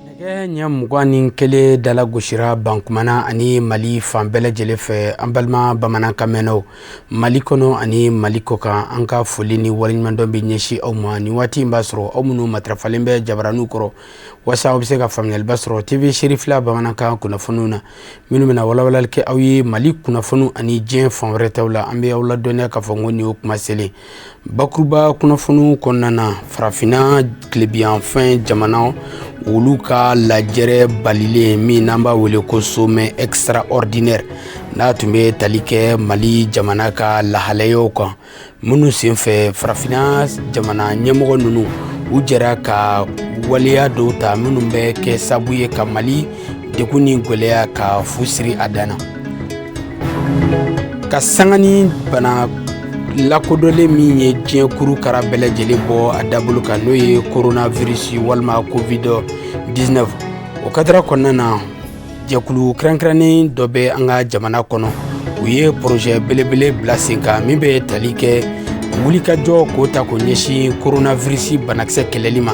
Nɛgɛ ɲɛ 21 dala gosira Bankumana ani Mali fan bɛɛ lajɛlen fɛ. An balima bamanankan mɛnnaw Mali kɔnɔ ani Mali kɔkan, an ka foli ni waleɲumandɔn bɛ ɲɛsin aw ma nin waati in b'a sɔrɔ aw minnu matarafalen bɛ jabaraniw kɔrɔ, waasa aw bɛ se ka faamuyaliba sɔrɔ TV Serifila bamanankan kunnafoniw na, minnu bɛna walawalali kɛ aw ye Mali kunnafoniw ani diɲɛ fan wɛrɛ taw la. An bɛ aw ladɔnniya k'a fɔ ko nin y'o kuma selen. Bakuruba kunnafoniw kɔnɔna na, farafinna tilebinyanfan jamana olu ka lajɛrɛ balilen min n'an b'a wele ko sommet extraordinaire, n'a tun bɛ tali kɛ Mali jamana ka lahalayaw kan, minnu senfɛ farafinna jamana ɲɛmɔgɔ ninnu u jɛra ka waleya dɔw ta minnu bɛ kɛ sabu ye ka Mali degun ni gɛlɛya ka fu siri a dan na. Ka sanga ni bana lakodɔnlen min ye diɲɛ kuru kara bɛɛ lajɛlen bɔ a dabolo kan, n'o ye coronavirus walima covid 19, o kadara kɔnɔna na, jɛkulu kɛrɛnkɛrɛnnen dɔ bɛ an ka jamana kɔnɔ, u ye projet belebele bila sen kan min bɛ tali kɛ wulikajɔ k'o ta k'o ɲɛsin coronavirus banakisɛ kɛlɛli ma,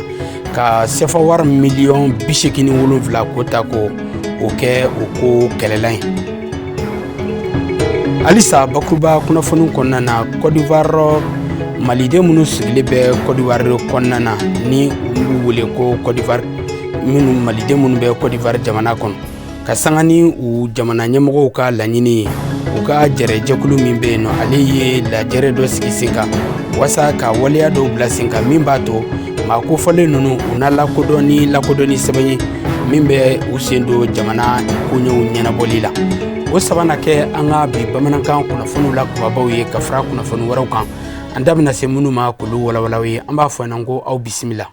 ka sefa wari miliyɔn 87 k'o ta ko o kɛ o ko kɛlɛlan ye. Halisa bakuruba kunnafoni kɔnɔna na, Côte d'Ivoire maliden minnu sigilen bɛ Côte d'Ivoire kɔnɔna na, ni u b'u wele ko Côte d'Ivoire minnu, maliden minnu bɛ Côte d'Ivoire jamana kɔnɔ, ka sanga ni u jamana ɲɛmɔgɔw ka laɲini ye, u ka jɛrɛjɛkulu min bɛ yen nɔ, ale ye lajɛrɛ dɔ sigi sen kan waasa ka waleya dɔw bila sen kan min b'a to maa kofɔlen ninnu u na lakodɔn ni lakodɔnni sɛbɛn ye min bɛ u sen don jamana koɲɛw ɲɛnabɔli la. O saba na kɛ an ka bi bamanankan kunnafoniw la kumabaw ye, ka fara kunnafoni wɛrɛw kan an da bɛna se minnu ma k'olu walawala ye. An b'a fɔ ɲɛna ko aw bisimila.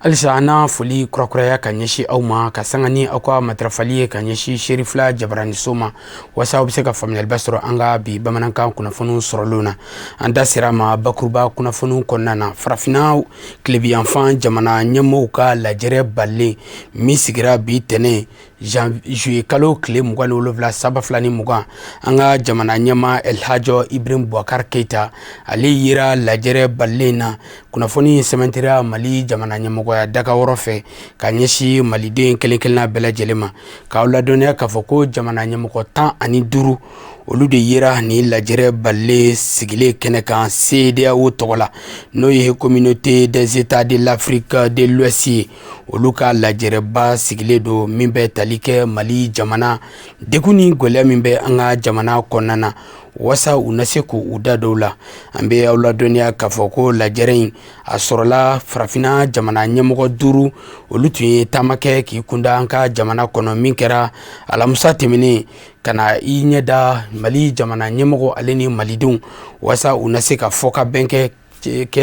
Halisa an na foli kurakuraya ka ɲɛsin aw ma, ka sanga ni aw ka matarafali ye ka ɲɛsin Serifila jabaraniso ma, waasa aw bɛ se ka faamuyaliba sɔrɔ an ka bi bamanankan kunnafoniw sɔrɔlenw na. An da sera a ma bakuruba kunnafoniw kɔnɔna na, farafinna tilebinyanfan jamana ɲɛmɔgɔw ka lajɛrɛ balilen min sigira bi tɛnɛn juillet kalo tile 27 san 2020, an ka jamana ɲɛmaa Elhaji Ibrahim Boubacar Keita, ale yera lajɛrɛ balilen na. Kunnafoni sɛmɛntira Mali jamana ɲɛmɔgɔya daga wɔrɔ fɛ ka ɲɛsin maliden kelen kelenna bɛɛ lajɛlen ma, k'aw ladɔnniya k'a fɔ ko jamana ɲɛmɔgɔ 15 olu de yera nin lajɛrɛ balilen sigilen kɛnɛ kan CEDEAO tɔgɔ la, n'o ye Communauté des États de l'Afrique de l'Ouest ye. Olu ka lajɛrɛba sigilen don min bɛ tali kɛ Mali jamana degun ni gɛlɛya min bɛ an ka jamana kɔnɔna na, waasa u na se k'u da dɔw la. An bɛ aw ladɔnniya k'a fɔ ko lajɛrɛ in a sɔrɔla farafinna jamana ɲɛmɔgɔ duuru olu tun ye taama kɛ k'i kunda an ka jamana kɔnɔ min kɛra alamisa tɛmɛnen, ka na i ɲɛ da Mali jamana ɲɛmɔgɔ ale ni malidenw, waasa u na se ka fɔ ka bɛn kɛ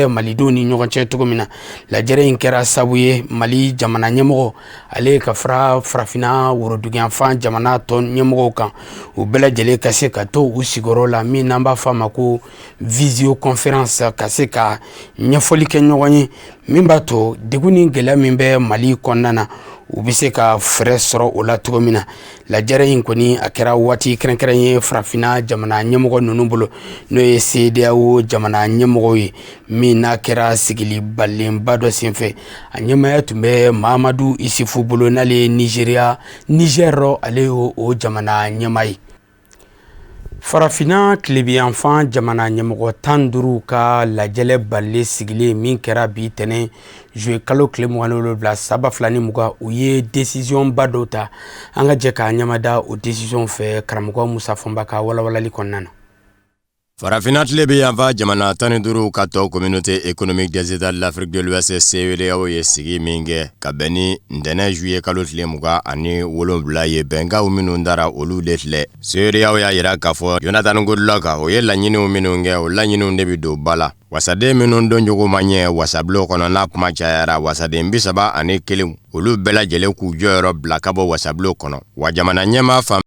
malidenw ni ɲɔgɔn cɛ cogo min na. Lajɛrɛ in kɛra sabu ye Mali jamana ɲɛmɔgɔ ale ka fara farafinna woroduguyanfan jamana tɔ ɲɛmɔgɔw kan, u bɛɛ lajɛlen ka se ka to u sigiyɔrɔ la, min n'an b'a fɔ a ma ko visioconférence, ka se ka ɲɛfɔli kɛ ɲɔgɔn ye min b'a to degun ni gɛlɛya min bɛ Mali kɔnɔna na, u bɛ se ka fɛɛrɛ sɔrɔ o la cogo min na. Lajɛrɛ in kɔni a kɛra waati kɛrɛnkɛrɛn ye farafinna jamana ɲɛmɔgɔ ninnu bolo, n'o ye CEDEAO jamana ɲɛmɔgɔw ye, min n'a kɛra sigili balenba dɔ senfɛ. A ɲɛmaaya tun bɛ Mahamadu Isufu bolo, n'ale ye Nizeriya Niger, ale y'o o jamana ɲɛmaa ye. Farafinna tilebinyanfan jamana ɲɛmɔgɔ 15 ka lajɛrɛ balilen sigilen min kɛra bi tɛnɛn juillet kalo tile 27 san 2020, u ye décision ba dɔw ta. An ka jɛ k'a ɲɛmada o décision fɛ karamɔgɔ Musa Fɔnba ka walawalali kɔnɔna na. Farafinna tilebinyanfan jamana 15 ka tɔn Communauté économique des États de l'Afrique de l'Ouest CEDEAO ye sigi min kɛ ka bɛn ni ntɛnɛn juillet kalo tile 27 ye, bɛnkanw minnu dara, olu de filɛ. CEDEAO y'a jira k'a fɔ Jonathan Goodluck, o ye laɲiniw minnu kɛ, o laɲiniw de bɛ don ba la. Wasaden minnu doncogo ma ɲɛ wasabulon kɔnɔ, n'a kuma cayara wasaden 31, olu bɛɛ lajɛlen k'u jɔyɔrɔ bila ka bɔ wasabulon kɔnɔ. Wa jamana ɲɛmaa fan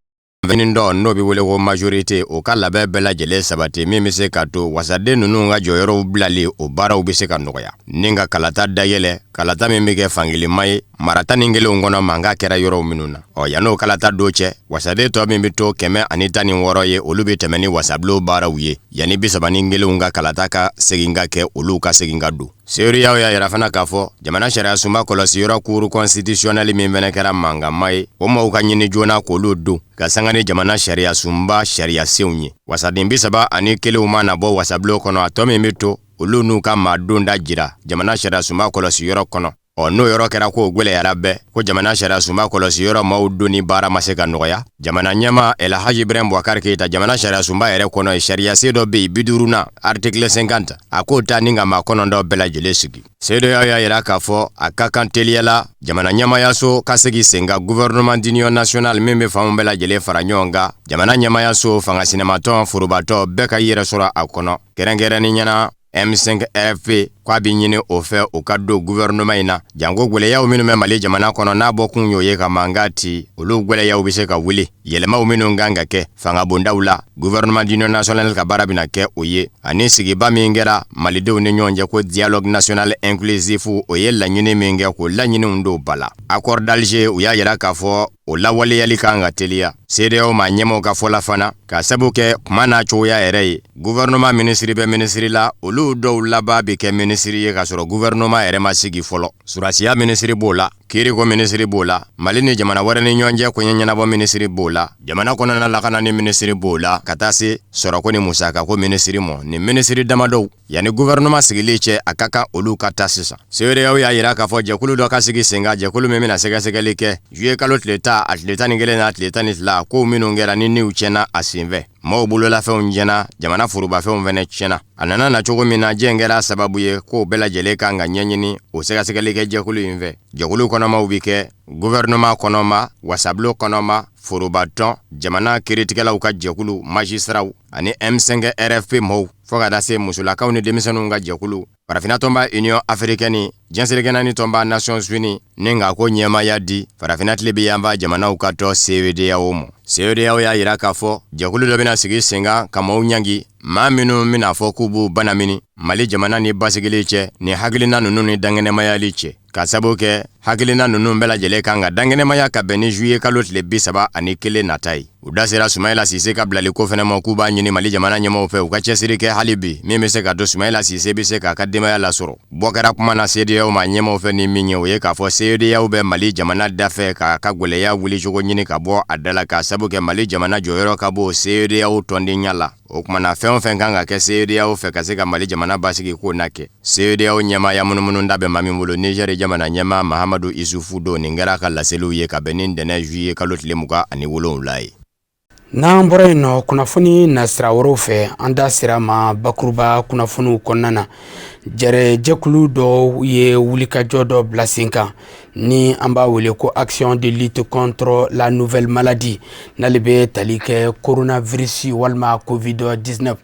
Dɔ n'o bɛ wele ko majorité, o ka labɛn bɛɛ lajɛlen sabati min bɛ se ka to wasaden ninnu ka jɔyɔrɔw bilali, o baaraw bɛ se ka nɔgɔya, ni ka kalata dayɛlɛ, kalata min bɛ kɛ fankelenma ye mara 11 kɔnɔ, mankan kɛra yɔrɔw minnu na. Ɔ yann'o kalata don cɛ, wasaden tɔ min bɛ to 116 ye, olu bɛ tɛmɛ ni wasabulon baaraw ye yanni 31 ka kalata ka segin ka kɛ, olu ka segin ka don. CEDEAO y'a yira fana k'a fɔ jamana sariya sunba kɔlɔsi yɔrɔ, cour constitutionnelle, min fana kɛra mankanma ye, o maaw ka ɲini joona k'olu don ka sanga ni jamana sariya sunba sariyasenw ye. Wasaden 31 mana bɔ wasabulon kɔnɔ, a tɔ min bɛ to, olu n'u ka maa donda jira jamana sariya sunba kɔlɔsi yɔrɔ kɔnɔ. Ɔ n'o yɔrɔ kɛra k'o gwɛlɛyara bɛɛ ko jamana sariya sunba kɔlɔsi yɔrɔ maaw donni baara ma se ka nɔgɔya, jamana ɲɛmaa Elhaji Ibrahim Boubacar Keita, jamana sariya sunba yɛrɛ kɔnɔ ye sariyasen dɔ bɛ yen, 50nan, article 50, a k'o ta ni ka maa 9 bɛɛ lajɛlen sigi. CEDEAO y'a yira k'a fɔ a ka kan teliya la jamana ɲɛmayaso ka sigi sen kan, gouvernement d'union nationale, min bɛ fanw bɛɛ lajɛlen fara ɲɔgɔn kan, jamana ɲɛmayaso, fanga sinamatɔn, forobatɔn bɛɛ ka yɛrɛ sɔrɔ a kɔnɔ, kɛrɛnkɛrɛnni ɲɛna M5 RFP, k'a bɛ ɲini o fɛ u ka don gouvernement in na, janko gwɛlɛyaw minnu bɛ Mali jamana kɔnɔ, n'a bɔ kun y'o ye ka mankan ci, olu gwɛlɛyaw bɛ se ka wuli. Yɛlɛmaw minnu kan ka kɛ fangabondaw la, gouvernement d'union nationale ka baara bɛna kɛ o ye, ani sigiba min kɛra malidenw ni ɲɔgɔn cɛ ko dialogue national inclusif, o ye laɲini min kɛ, k'o laɲiniw don ba la. Accord d'Alger, u y'a yira k'a fɔ o lawaleyali kan ka teliya. CEDEAO maa ɲɛmaaw ka fɔ la fana, ka sabu kɛ kuma n'a cogoya yɛrɛ ye, gouvernement minisiri bɛ minisiri la, olu dɔw laban bɛ kɛ minisiri ye k'a sɔrɔ gouvernement yɛrɛ ma sigi fɔlɔ. Surasiya minisiri b'o la, kiiriko minisiri b'o la, Mali ni jamana wɛrɛ ni ɲɔgɔn cɛ koɲɛ ɲɛnabɔ minisiri b'o la, jamana kɔnɔna lakanani minisiri b'o la, ka taa se sɔrɔko ni musakako minisiri ma. Nin minisiri damadɔw, yanni gouvernement sigili cɛ, a ka kan olu ka taa sisan. CEDEAO y'a yira k'a fɔ jɛkulu dɔ ka sigi sen kan, jɛkulu min bɛna sɛgɛsɛgɛli kɛ juillet kalo tile 10, a tile 11 n'a tile 12, kow minnu kɛra ni niw tiɲɛna a senfɛ, maaw bololafɛnw tiɲɛna, jamana forobafɛnw fɛnɛ tiɲɛna. A nana na cogo min na, diɲɛ kɛra sababu ye k'o bɛɛ lajɛlen kan ka ɲɛɲini o sɛgɛsɛgɛli kɛ jɛkulu in fɛ. Jɛkulu kɔnɔmaw bi kɛ gouvernement kɔnɔma, wasabulon kɔnɔma, forobatɔn, jamana kiiritigɛlaw ka jɛkulu, magistratw, ani M5 RFP mɔw, fɔɔ ka taa se musolakaw ni denmisɛnninw ka jɛkulu, farafinna tɔnba Union africaine, diɲɛ seleke naani tɔnba Nations Unies, ni nka ko ɲɛmaya di farafinna tile yanfan jamanaw ka tɔn CEDEAO ma. CEDEAO y'a yira k'a fɔ jɛkulu dɔ bɛna sigi sen kan ka maaw ɲangi, maa minnu bɛna fɔ k'u b'u banamini Mali jamana ni basigili cɛ, ni hakilina ninnu ni dankɛnɛmayali cɛ, ka sabu kɛ hakilina ninnu bɛɛ lajɛlen kan ka dankɛnɛmaya ka bɛn ni juillet kalo tile 31 nata ye. U da sera Sumayila Sise ka bilali ko fɛnɛ ma, k'u b'a ɲini Mali jamana ɲɛmaw fɛ, u ka cɛsiri kɛ hali bi min bɛ se ka to Sumayila Sise bɛ se k'a ka denbaya lasɔrɔ. Bɔ kɛra kuma na CEDEAO ma ɲɛmaw fɛ ni min ye, o ye k'a fɔ CEDEAO bɛ Mali jamana dafɛ k'a ka gwɛlɛya wulicogo ɲini ka bɔ a da la, k'a sabu kɛ Mali jamana jɔyɔrɔ ka bon CEDEAO tɔndenya la. O kumana na, fɛn o fɛn kan ka kɛ CEDEAO fɛ ka se ka Mali jamana basigi, k'o na kɛ. CEDEAO ɲɛmaaya munumunu da bɛ maa min bolo, Niger jamana ɲɛmaa Mahamadu Isufu don. Nin kɛra ka laseliw ye ka bɛn ni ntɛnɛn juillet kalo tile 27 ye. N'an bɔra yen nɔ, kunnafoni nasira wɛrɛw fɛ, an da sera ma bakuruba kunnafoniw kɔnɔna na, jɛrɛjɛkulu dɔw ye wulikajɔ dɔ bila sen kan ni an b'a wele ko action de lutte contre la nouvelle maladie, n'ale bɛ tali kɛ coronavirus walima covid-19,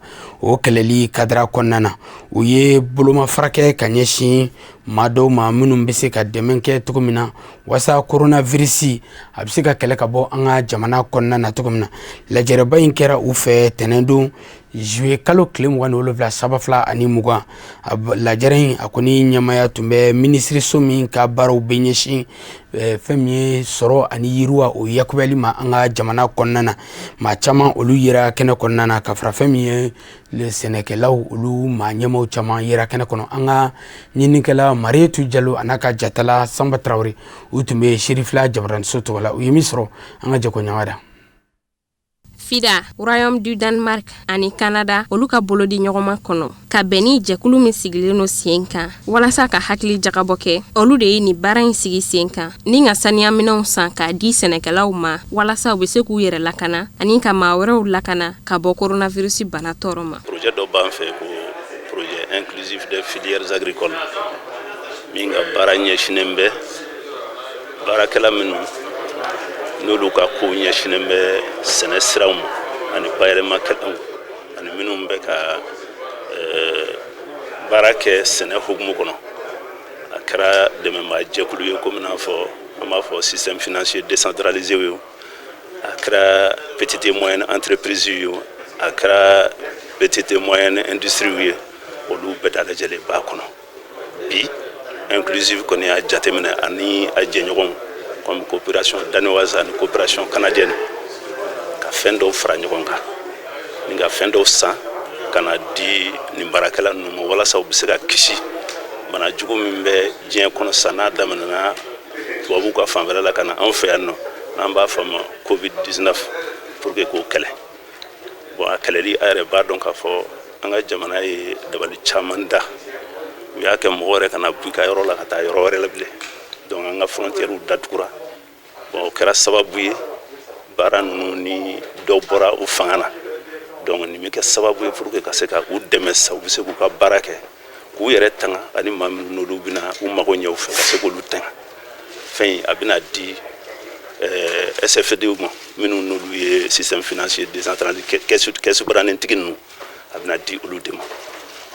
o kɛlɛli kadira kɔnɔna na. U ye bolomafara kɛ ka ɲɛsin maa dɔw ma minnu bɛ se ka dɛmɛ kɛ cogo min na walasa coronavirus a bɛ se ka kɛlɛ ka bɔ an ka jamana kɔnɔna na cogo min na. Lajɛrɛba in kɛra u fɛ tɛnɛndon juillet kalo tile 27 2020. Lajɛrɛ in, a kɔni ɲɛmaya tun bɛ minisiriso min ka baaraw bɛ ɲɛsin fɛn min ye sɔrɔ ani yiriwa, o yakuyali ma an ka jamana kɔnɔna na. Maa caman olu yera kɛnɛ kɔnɔna na, ka fara fɛn min ye sɛnɛkɛlaw, olu maa ɲɛmaw caman yera kɛnɛ kɔnɔ. An ka ɲininikɛla Marietu Jalo a n'a ka jatala Sanba Tarawele, u tun bɛ Serifila jabaraniso tɔgɔ la. U ye min sɔrɔ, an ka jɛ ko ɲɔgɔn da. FIDA, Royaume du Danemark ani Canada, olu ka bolodi ɲɔgɔnma kɔnɔ ka bɛn ni jɛkulu min sigilen no sen kan walasa ka hakili jagabɔ kɛ, olu de ye nin baara in sigi sen kan ni ka saniyaminɛnw san k'a di sɛnɛkɛlaw ma walasa u be se k'u yɛrɛ lakana ani ka maa wɛrɛw lakana ka bɔ coronavirus bana tɔɔrɔ ma. Projet dɔ b'an fɛ ko projet inclusif des filières agricoles, min ka baara ɲɛsinnen bɛ baarakɛla minnu n'olu ka kow ɲɛsinnen bɛ sɛnɛ siraw ma ani bayɛlɛmakɛlaw ani minnu bɛ ka baara kɛ sɛnɛ hukumu kɔnɔ. A kɛra dɛmɛbaa jɛkulu ye, komi n'a fɔ an b'a fɔ système financier décentralisé ye, A kɛra petite et moyenne entreprise ye o, a kɛra petite et moyenne industrie ye, olu bɛɛ lajɛlen b'a kɔnɔ. Bi, Inclusive kɔni y'a jateminɛ ani a jɛɲɔgɔnw comme coopération danoise ani coopération canadienne, ka fɛn dɔw fara ɲɔgɔn kan ni ka fɛn dɔw san ka na di nin baarakɛla ninnu ma, walasa u bɛ se ka kisi bana jugu min bɛ diɲɛ kɔnɔ sisan, n'a daminɛna tubabuw ka fanfɛla la ka na anw fɛ yan nɔ, n'an b'a fɔ a ma Covid 19, pour que k'o kɛlɛ. Bon, a kɛlɛli, a yɛrɛ b'a dɔn k'a fɔ an ka jamana ye dabali caman da. U y'a kɛ mɔgɔ yɛrɛ kana bɔ i ka yɔrɔ la ka taa yɔrɔ wɛrɛ la bilen. Donc an ka frontières datugura. Bon, o kɛra sababu ye baara ninnu ni dɔ bɔra u fanga na. Donc nin bɛ kɛ sababu ye pour que ka se ka u dɛmɛ sisan, u bɛ se k'u ka baara kɛ k'u yɛrɛ tanga, ani maa minnu n'olu bɛna u mago ɲɛ u fɛ, ka se k'olu tanga. Fɛn in, a bɛna di SFD ma, minnu n'olu ye système financier décentralisé, caisse baranin-tigi ninnu, a bɛna di olu de ma.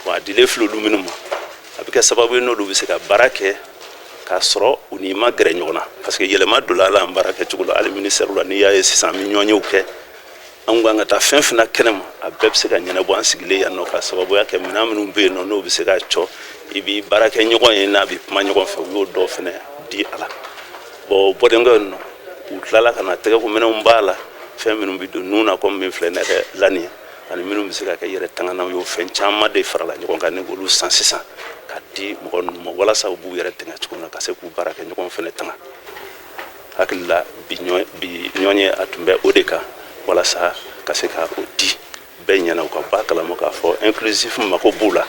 Bon, a dilen filɛ olu minnu ma, a bɛ kɛ sababu ye n'olu bɛ se ka baara kɛ k'a sɔrɔ u ni ma gɛrɛ ɲɔgɔn na, parce que yɛlɛma donna la an baara kɛcogo la. Hali ministère la, n'i y'a ye sisan, an bɛ ɲɔgɔnyew kɛ. An kan ka taa fɛn fɛn na kɛnɛ ma, a bɛɛ bɛ se ka ɲɛnabɔ an sigilen yan nɔ, ka sababuya kɛ minɛn minnu bɛ yen nɔ, n'o bɛ se ka cɔ i b'i baarakɛ ɲɔgɔn ye, n'a bɛ kuma ɲɔgɔn fɛ. U y'o dɔw fɛnɛ di a la. Bon, o bɔlen kɔ yen nɔ, u tilala ka na tɛgɛkominɛnw b'a la, fɛn minnu bɛ don nun na, komi min filɛ nɛgɛ la nin ye, ani minnu bɛ se ka kɛ yɛrɛ tanganaw ye. O fɛn caman de farala ɲɔgɔn kan ni k'olu san sisan ka di mɔgɔ ninnu ma, walasa u b'u yɛrɛ tanga cogo min na, ka se k'u baara kɛ ɲɔgɔn fɛnɛ tanga. Hakili la, bi ɲɔgɔn ye, a tun bɛ o de kan, walasa ka se ka o di bɛɛ ɲɛna, u ka bɔ a kalama k'a fɔ Inclusive mako b'u la.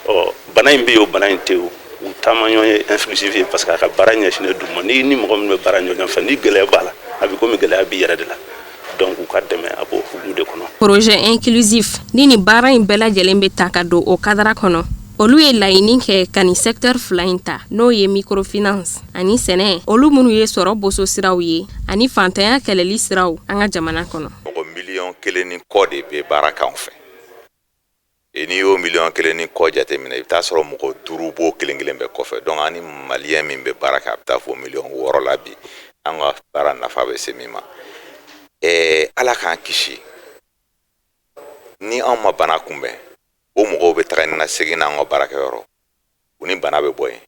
Ɔ, bana in bɛ yen o, bana in tɛ yen o, u taama ɲɔgɔn ye Inclusive ye, parce que a ka baara ɲɛsinnen d'u ma. Ni ni mɔgɔ min bɛ baara ɲɔgɔn fɛ, ni gɛlɛya b'a la, a bɛ komi gɛlɛya b'i yɛrɛ de la. Donc u ka dɛmɛ, a b'o hukumu de kɔnɔ. Projet Inclusif ni nin baara in bɛɛ lajɛlen bɛ ta ka don o cadre kɔnɔ, olu ye laɲini kɛ ka nin secteur fila in ta, n'o ye microfinance ani sɛnɛ, olu minnu ye sɔrɔ boso siraw ye ani fantanya kɛlɛli siraw an ka jamana kɔnɔ. Mɔgɔ miliyɔn 1 ni kɔ de bɛ baara k'anw fɛ. E, n'i y'o miliyɔn 1 ni kɔ jateminɛ, i bɛ taa sɔrɔ mɔgɔ duuru b'o kelen kelen bɛɛ kɔfɛ. Donc an ni Malien min bɛ baara kɛ, a bɛ taa fɔ miliyɔn 6 la bi. An ka baara nafa bɛ se min ma, Ala k'an kisi, ni anw ma bana kunbɛn, o mɔgɔw bɛ taga ni na segin n'an ka baarakɛyɔrɔ, u ni bana bɛ bɔ yen,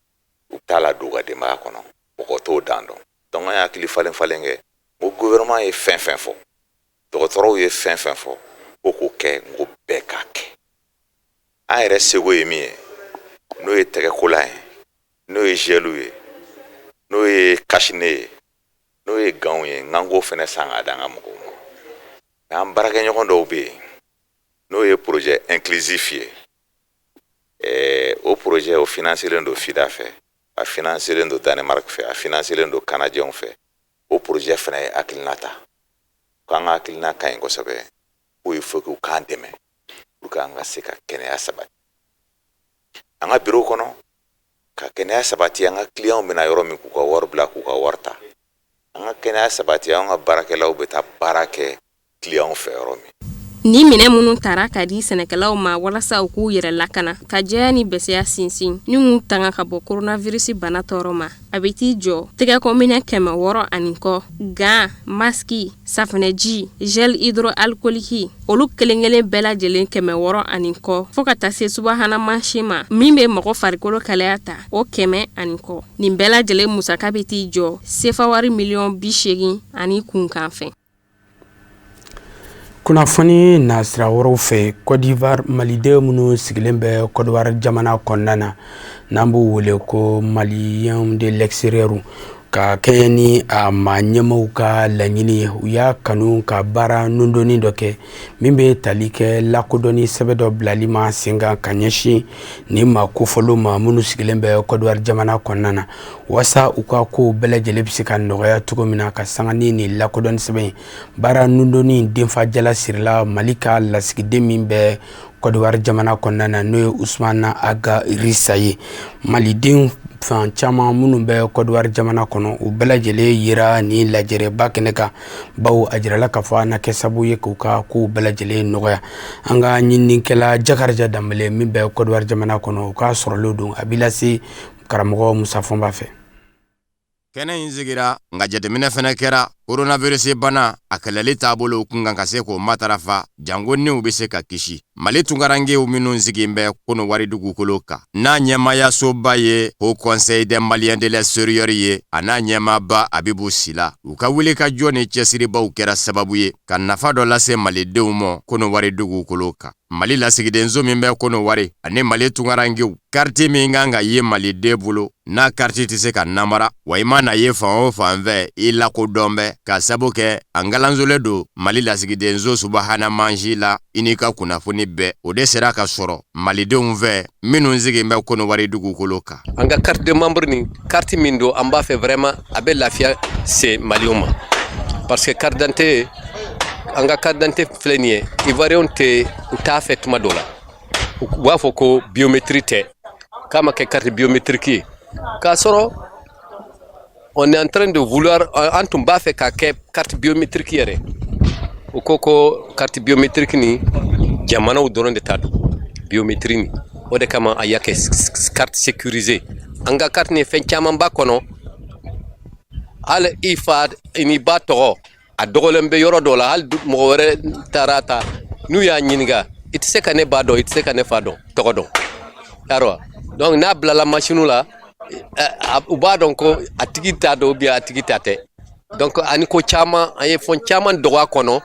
u bɛ taa la don u ka denbaya kɔnɔ, mɔgɔ t'o dan dɔn. Donc an ye hakili falen falen kɛ. N ko gouvernement ye fɛn fɛn fɔ, dɔgɔtɔrɔw ye fɛn fɛn fɔ ko k'o kɛ, n ko bɛɛ k'a kɛ. An yɛrɛ seko ye min ye, n'o ye tɛgɛkolan ye, n'o ye gel ye, n'o ye cache-nez ye, n'o ye gants ye, n k'an k'o fɛnɛ san k'a d'an ka mɔgɔw ma. Mais an baarakɛɲɔgɔn dɔw bɛ yen, n'o ye projet Inclusif ye. O projet, o financelen don FIDA fɛ, a financelen don Danemark fɛ, a financelen don Canadiens fɛ. O projet fana ye hakilina ta k'an ka hakilina ka ɲi kosɛbɛ, ko il faut que u k'an dɛmɛ pour que an ka se ka kɛnɛya sabati an ka bureau kɔnɔ, ka kɛnɛya sabati an ka clients bɛna yɔrɔ min k'u ka wari bila, k'u ka wari ta, an ka kɛnɛya sabati an ka baarakɛlaw bɛ taa baara kɛ clients fɛ yɔrɔ min. Ni minɛ minnu tara ka di sɛnɛkɛlaw ma walasa u k'u yɛrɛ lakana, ka jɛya ni bɛsɛya sinsin ni k'u tanga ka bɔ coronavirus bana tɔɔrɔ ma, a bɛ t'i jɔ tɛgɛkɔminɛ 600 ani kɔ, gants, masque, safunɛji, gel hydroalcoolique, olu kelen kelen bɛɛ lajɛlen 600 ani kɔ, fɔɔ ka taa se subahana mansin ma min bɛ mɔgɔ farikolo kalaya ta, o 100 ani kɔ. Nin bɛɛ lajɛlen musaka bɛ t'i jɔ sefa wari miliyɔn 80 ani kunkan fɛn. Kunnafoni nasira wɛrɛw fɛ, Côte d'Ivoire, Maliden minnu sigilen bɛ Côte d'Ivoire jamana kɔnɔna na, n'an b'u wele ko Maliens de l'extérieur, ka kɛɲɛ ni a maa ɲɛmaw ka laɲini ye, u y'a kanu ka baara nundonni dɔ kɛ min bɛ tali kɛ lakodɔnni sɛbɛn dɔ bilali ma sen kan ka ɲɛsin nin maa kofɔlenw ma minnu sigilen bɛ Côte d'Ivoire jamana kɔnɔna na, walasa u ka kow bɛɛ lajɛlen bɛ se ka nɔgɔya cogo min na ka sanga ni nin lakodɔnni sɛbɛn in. Baara nundonni denfajala sirila Mali ka lasigiden min bɛ Côte d'Ivoire jamana kɔnɔna na, n'o ye Usumana Aga Risa ye. Maliden fan caman minnu bɛ Côte d'Ivoire jamana kɔnɔ, u bɛɛ lajɛlen yera nin lajɛrɛba kɛnɛ kan, bawo a jirala k'a fɔ a na kɛ sababu ye k'u ka kow bɛɛ lajɛlen nɔgɔya. An ka ɲininikɛla Jakarija Danbele min bɛ Côte d'Ivoire jamana kɔnɔ, o k'a sɔrɔlen don, a b'i lase karamɔgɔ Musa Fɔnba fɛ. Kɛnɛ in sigira, nka jateminɛ fɛnɛ kɛra. Coronavirus bana a kɛlɛli taabolo kun kan ka se k'o matarafa, janko niw bɛ se ka kisi. Mali tunkarankew minnu sigin bɛ Kɔnɔwari dugukolo kan, n'a ɲɛmaayasoba ye Haut Conseil des Maliens de l'extérieur ye, a n'a ɲɛmaaba Abibu Sila, u ka wulikajɔ ni cɛsiribaw kɛra sababu ye ka nafa dɔ lase malidenw ma Kɔnɔwari dugukolo kan. Mali lasigidenso min bɛ Kɔnɔwari ani Mali tunkarankew, kariti min kan ka ye maliden bolo, n'a kariti tɛ se ka namara wa i mana ye fan o fan fɛ, i lakodɔn bɛ ka sabu kɛ a ngalanzolen don Mali lasigidenso subahana mansi la, i n'i ka kunnafoni bɛɛ, o de sera ka sɔrɔ malidenw fɛ minnu sigin bɛ Kɔnɔwari dugukolo kan. An ka carte de membre ni carte min don, an b'a fɛ vraiment a bɛ lafiya se maliw ma, parce que carte d'identité, an ka carte d'identité filɛ nin ye, Ivoirien tɛ u t'a fɛ. Tuma dɔ la, u b'a fɔ ko biométrie tɛ, k'a ma kɛ carte biométrique ye, k'a sɔrɔ on est en train de vouloir, an tun b'a fɛ k'a kɛ carte biométrique yɛrɛ. U ko ko carte biométrique ni jamanaw dɔrɔn de ta don biométrie ni. O de kama a y'a kɛ carte sécurisée. An ka carte ni fɛn caman b'a kɔnɔ, hali i fa ni ba tɔgɔ a dɔgɔlen bɛ yɔrɔ dɔ la, hali mɔgɔ wɛrɛ taara ta, n'u y'a ɲininka, i tɛ se ka ne ba dɔn, i tɛ se ka ne fa dɔn, tɔgɔ dɔn yarɔ. Donc n'a bilala machine la, u b'a dɔn ko a tigi t'a dɔn ou bien a tigi ta tɛ. Donc ani ko caman, an ye fɛn caman dɔgɔ a kɔnɔ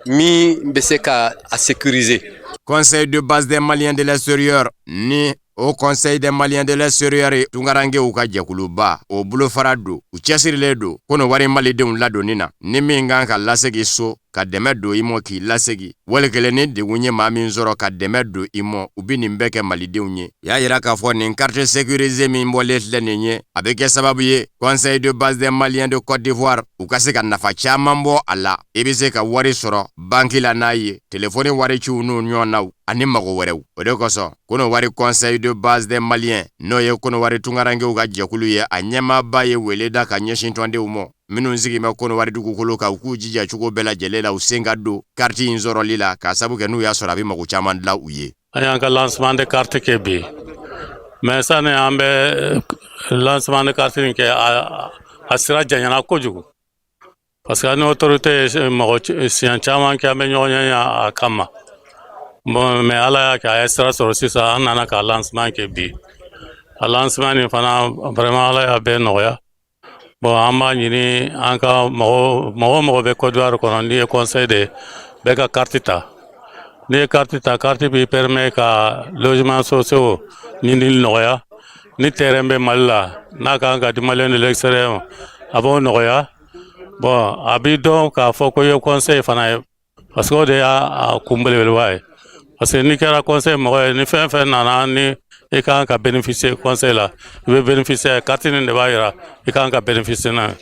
min bɛ se ka a sécuriser. Conseil de base des Maliens de l'extérieur ni Haut Conseil des Maliens de l'extérieur, tunkarankew ka jɛkuluba, o bolofara don. U cɛsirilen don Kɔnɔwari malidenw ladonni na, ni min kan ka lasegi so, ka dɛmɛ don i mɔ k'i lasegi, wali kelen ni degun ye maa min sɔrɔ, ka dɛmɛ don i mɔ, u bɛ nin bɛɛ kɛ malidenw ye. Y'a yira k'a fɔ nin carte sécurisée min bɔlen filɛ nin ye, a bɛ kɛ sababu ye Conseil de base des Maliens de Côte d'Ivoire, u ka se ka nafa caman bɔ a la. I bɛ se ka wari sɔrɔ banki la n'a ye, telefɔni wari ciw n'u ɲɔgɔnnaw ani mago wɛrɛw. O de kosɔn Kɔnɔwari Conseil de base des Maliens, n'o ye Kɔnɔwari tunkarankew ka jɛkulu ye, a ɲɛmaaba ye wele da ka ɲɛsin tɔndenw ma minnu sigi bɛ Kɔnɔwari dugukolo kan, u k'u jija cogo bɛɛ lajɛlen la, u sen ka don carte in sɔrɔli la, k'a sabu kɛ n'u y'a sɔrɔ, a bɛ mago caman dilan u ye. An y'an ka lancement de carte kɛ bi, mais sani an bɛ lancement de carte in kɛ, a sira janyana kojugu, parce que an ni autorité ye mɔgɔ siɲɛ caman kɛ, an bɛ ɲɔgɔn ye a kama. Bon, mais Ala y'a kɛ a ye sira sɔrɔ sisan, an nana ka lancement kɛ bi. A lancement nin fana, vraiment, Ala y'a bɛɛ nɔgɔya. Bon, an b'a ɲini an ka mɔgɔ mɔgɔ mɔgɔ bɛ Côte d'Ivoire kɔnɔ, n'i ye conseil de bɛɛ ka carte ta. N'i ye carte ta, carte b'i permet ka logement sociaux ɲinili nɔgɔya. Ni terrain bɛ Mali la, n'a kan ka di Malien de l'extérieur ma, a b'o nɔgɔya. Bon, a b'i dɔn k'a fɔ ko i ye conseil fana ye, parce que o de y'a kun belebeleba ye, parce que n'i kɛra conseil mɔgɔ ye, ni fɛn fɛn nana ni i kan ka bénéficier conseil la, i bɛ bénéficier. Carte nin de b'a yira i kan ka bénéficier n'a ye.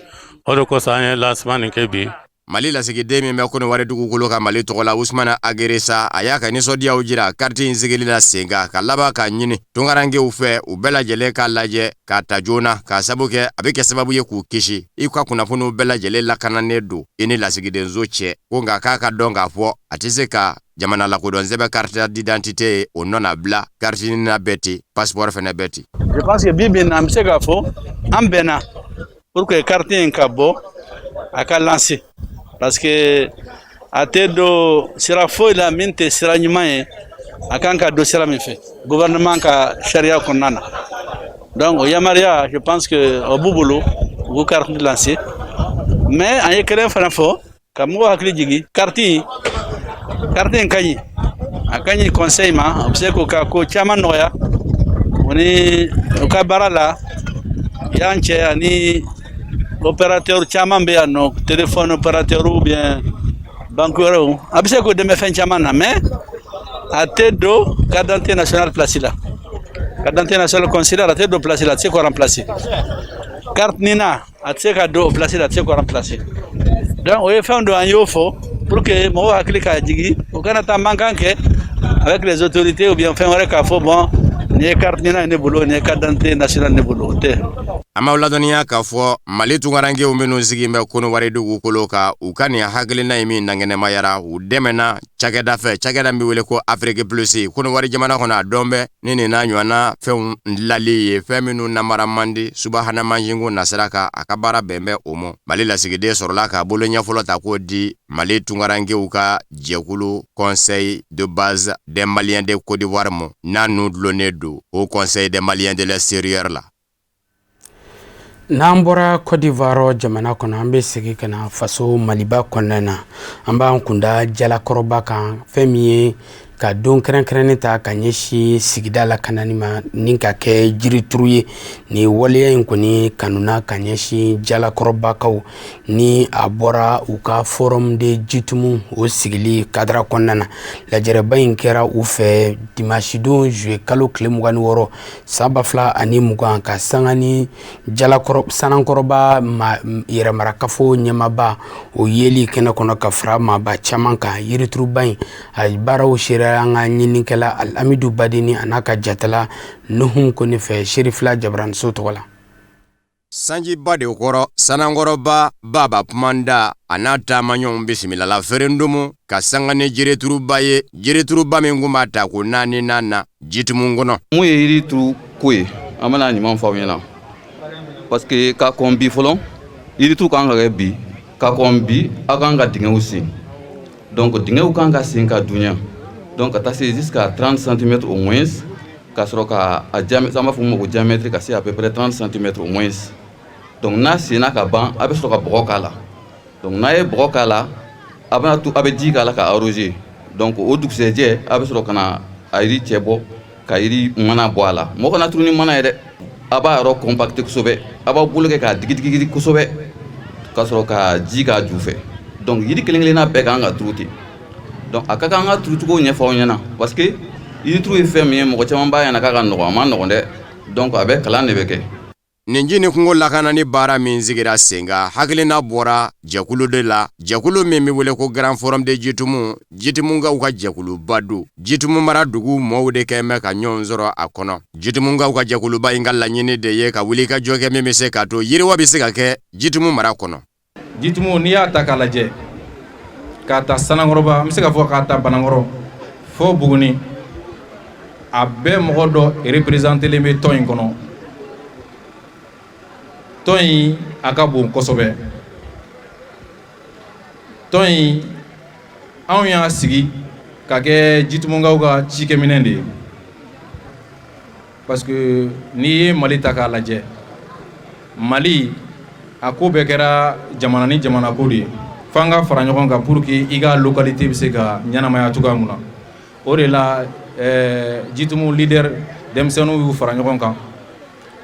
O de kosɔn an ye lancement nin kɛ bi. Mali lasigiden min bɛ Kɔnɔwari dugukolo ka Mali tɔgɔ la, Usumana Ageresa, a y'a ka nisɔndiyaw jira carte in sigili la sen kan, ka laban k'a ɲini tunkarankew fɛ, u bɛɛ lajɛlen k'a lajɛ k'a ta joona, k'a sabu kɛ a bɛ kɛ sababu ye k'u kisi, i ka kunnafoniw bɛɛ lajɛlen lakananen don i ni lasigidenso cɛ. Ko nka k'a ka dɔn k'a fɔ a tɛ se ka jamana lakodɔn sɛbɛn carte d'identité ye, o nɔ na bila carte NINA bɛɛ ten, passeport fɛnɛ bɛɛ ten. Je pense que bi bi in na, an bɛ se k'a fɔ an bɛnna pour que carte in ka bɔ, a ka lancer, parce que a tɛ don sira foyi la min tɛ sira ɲuman ye, a kan ka don sira min fɛ gouvernement ka sariya kɔnɔna na. Donc o yamaruya, je pense que o b'u bolo, u b'u carte lancer. Mais an ye kelen fana fɔ ka mɔgɔw hakili jigin: carte in ka ɲi, a ka ɲi conseil ma, a bɛ se k'o ka ko caman nɔgɔya o ni u ka baara la y'an cɛ ani opérateur caman bɛ yan nɔ, téléphone opérateur ou bien banque wɛrɛw, a bɛ se k'o dɛmɛ fɛn caman na. Mais a tɛ don carte d'identité nationale place la. Carte d'identité nationale consulaire, a tɛ don place la, a tɛ se k'o remplacer. Carte NINA, a tɛ se ka don o place la, a tɛ se k'o remplacer. Donc o ye fɛn dɔ an y'o fɔ pour que mɔgɔw hakili ka jigin, o kana taa mankan kɛ avec les autorités ou bien fɛn wɛrɛ k'a fɔ: bon, nin ye carte NINA ye ne bolo, nin ye carte d'identité nationale ne bolo, o tɛ. An b'aw ladɔnniya k'a fɔ Mali tunkarankew minnu sigilen bɛ Kɔdiwari dugukolo kan, u ka nin hakilina in min dankɛnɛmayara, u dɛmɛna cakɛda fɛ, cakɛda min bɛ wele ko Afrique Plus. Kɔdiwari jamana kɔnɔ, a dɔn bɛ ni nin n'a ɲɔgɔnna fɛnw dilali ye, fɛn minnu namara man di subahana mansinko nasira kan, a ka baara bɛn bɛ o ma. Mali lasigiden sɔrɔla k'a bolo ɲɛ fɔlɔ ta k'o di Mali tunkarankew ka jɛkulu Conseil de base des Maliens de Côte d'Ivoire ma, n'a n'u dulonnen don Haut Conseil des Maliens de l'extérieur la. N'an bɔra Côte d'Ivoire jamana kɔnɔ, an bɛ segin ka na faso Maliba kɔnɔna na. An b'an kunda Jalakɔrɔba kan, fɛn min ye ka don kɛrɛnkɛrɛnnen ta ka ɲɛsin sigida lakanani ma ni ka kɛ jirituru ye. Nin waleya in kɔni kanuna ka ɲɛsin Jalakɔrɔbakaw ni a bɔra u ka Forum de Jitumu o sigili cadre kɔnɔna na. Lajɛrɛba in kɛra u fɛ dimanche don, juillet kalo tile 26, san 2020, ka sanga ni Jalakɔrɔ Sanankɔrɔba yɛrɛmarakafo ɲɛmaba o yeli kɛnɛ kɔnɔ ka fara maaba caman kan. Yirituruba in a baaraw sera an ka ɲininikɛla Alamidu Badeni a n'a ka jatala Nuhun Kone fɛ, Serifila Jabaraniso tɔgɔ la. Sanjiba de kɔrɔ, Sanankɔrɔba Baba Kumanda a n'a taamaɲɔgɔnw bisimilala Ferendumu ka sanga ni jirituruba ye, jirituruba min kun b'a ta ko naani na Jitumu kɔnɔ. Mun ye yiri turu ko ye, an bɛna ɲuman fɔ aw ɲɛna, parce que ka kɔn bi fɔlɔ, yirituru kan ka kɛ bi. Ka kɔn bi, aw kan ka dingɛw sen. Donc dingɛw kan ka sen ka dunya, donc ka taa se jusqu'à 30 cm au moins, ka sɔrɔ ka a diamètre, an b'a fɔ min ma ko diamètre, ka se à peu près 30 cm au moins. Donc n'a senna ka ban, a bɛ sɔrɔ ka bɔgɔ k'a la. Donc n'a ye bɔgɔ k'a la, a bɛna to a bɛ ji k'a la ka arroser. Donc o dugusɛjɛ, a bɛ sɔrɔ ka na a yiri cɛ bɔ ka yiri mana bɔ a la. Mɔgɔ kana turu ni mana ye dɛ. A b'a yɔrɔ compacter kosɛbɛ, a b'aw bolo kɛ k'a digi digigi kosɛbɛ, ka sɔrɔ ka ji k'a ju fɛ. Donc yiri kelen kelenna bɛɛ kan ka turu ten. Donc a ka kan an ka turucogo ɲɛfɔ aw ɲɛna, parce que yirituru ye fɛn min ye, mɔgɔ caman b'a ɲɛna k'a ka nɔgɔn, a ma nɔgɔn dɛ. Donc a bɛ kalan de bɛ kɛ. Nin ji ni kungo lakanani baara min sigira sen kan, hakilina bɔra jɛkulu de la, jɛkulu min bɛ wele ko Grand Forum de Jitumu. Jitumukaw ka jɛkuluba don. Jitumu mara dugu mɔɔw de kɛn bɛ ka ɲɔgɔn sɔrɔ a kɔnɔ. Jitumukaw ka jɛkuluba in ka laɲini de ye ka wuli ka jɔ kɛ min bɛ se k'a to yiriwa bɛ se ka kɛ Jitumu mara kɔnɔ. Jitumu, n'i y'a ta k'a lajɛ, k'a ta Sanankɔrɔba, an bɛ se k'a fɔ k'a ta Banankɔrɔ fo Buguni, a bɛɛ mɔgɔ dɔ représentélen bɛ tɔn in kɔnɔ. Tɔn in a ka bon kosɛbɛ. Tɔn in, anw y'a sigi ka kɛ Jitumukaw ka cikɛminɛ de ye, parce que n'i ye Mali ta k'a lajɛ, Mali a ko bɛɛ kɛra jamana ni jamana ko de ye. F'an ka fara ɲɔgɔn kan pour que i ka localité bɛ se ka ɲɛnamaya cogoya mun na. O de la Jitumu leader denmisɛnninw y'u fara ɲɔgɔn kan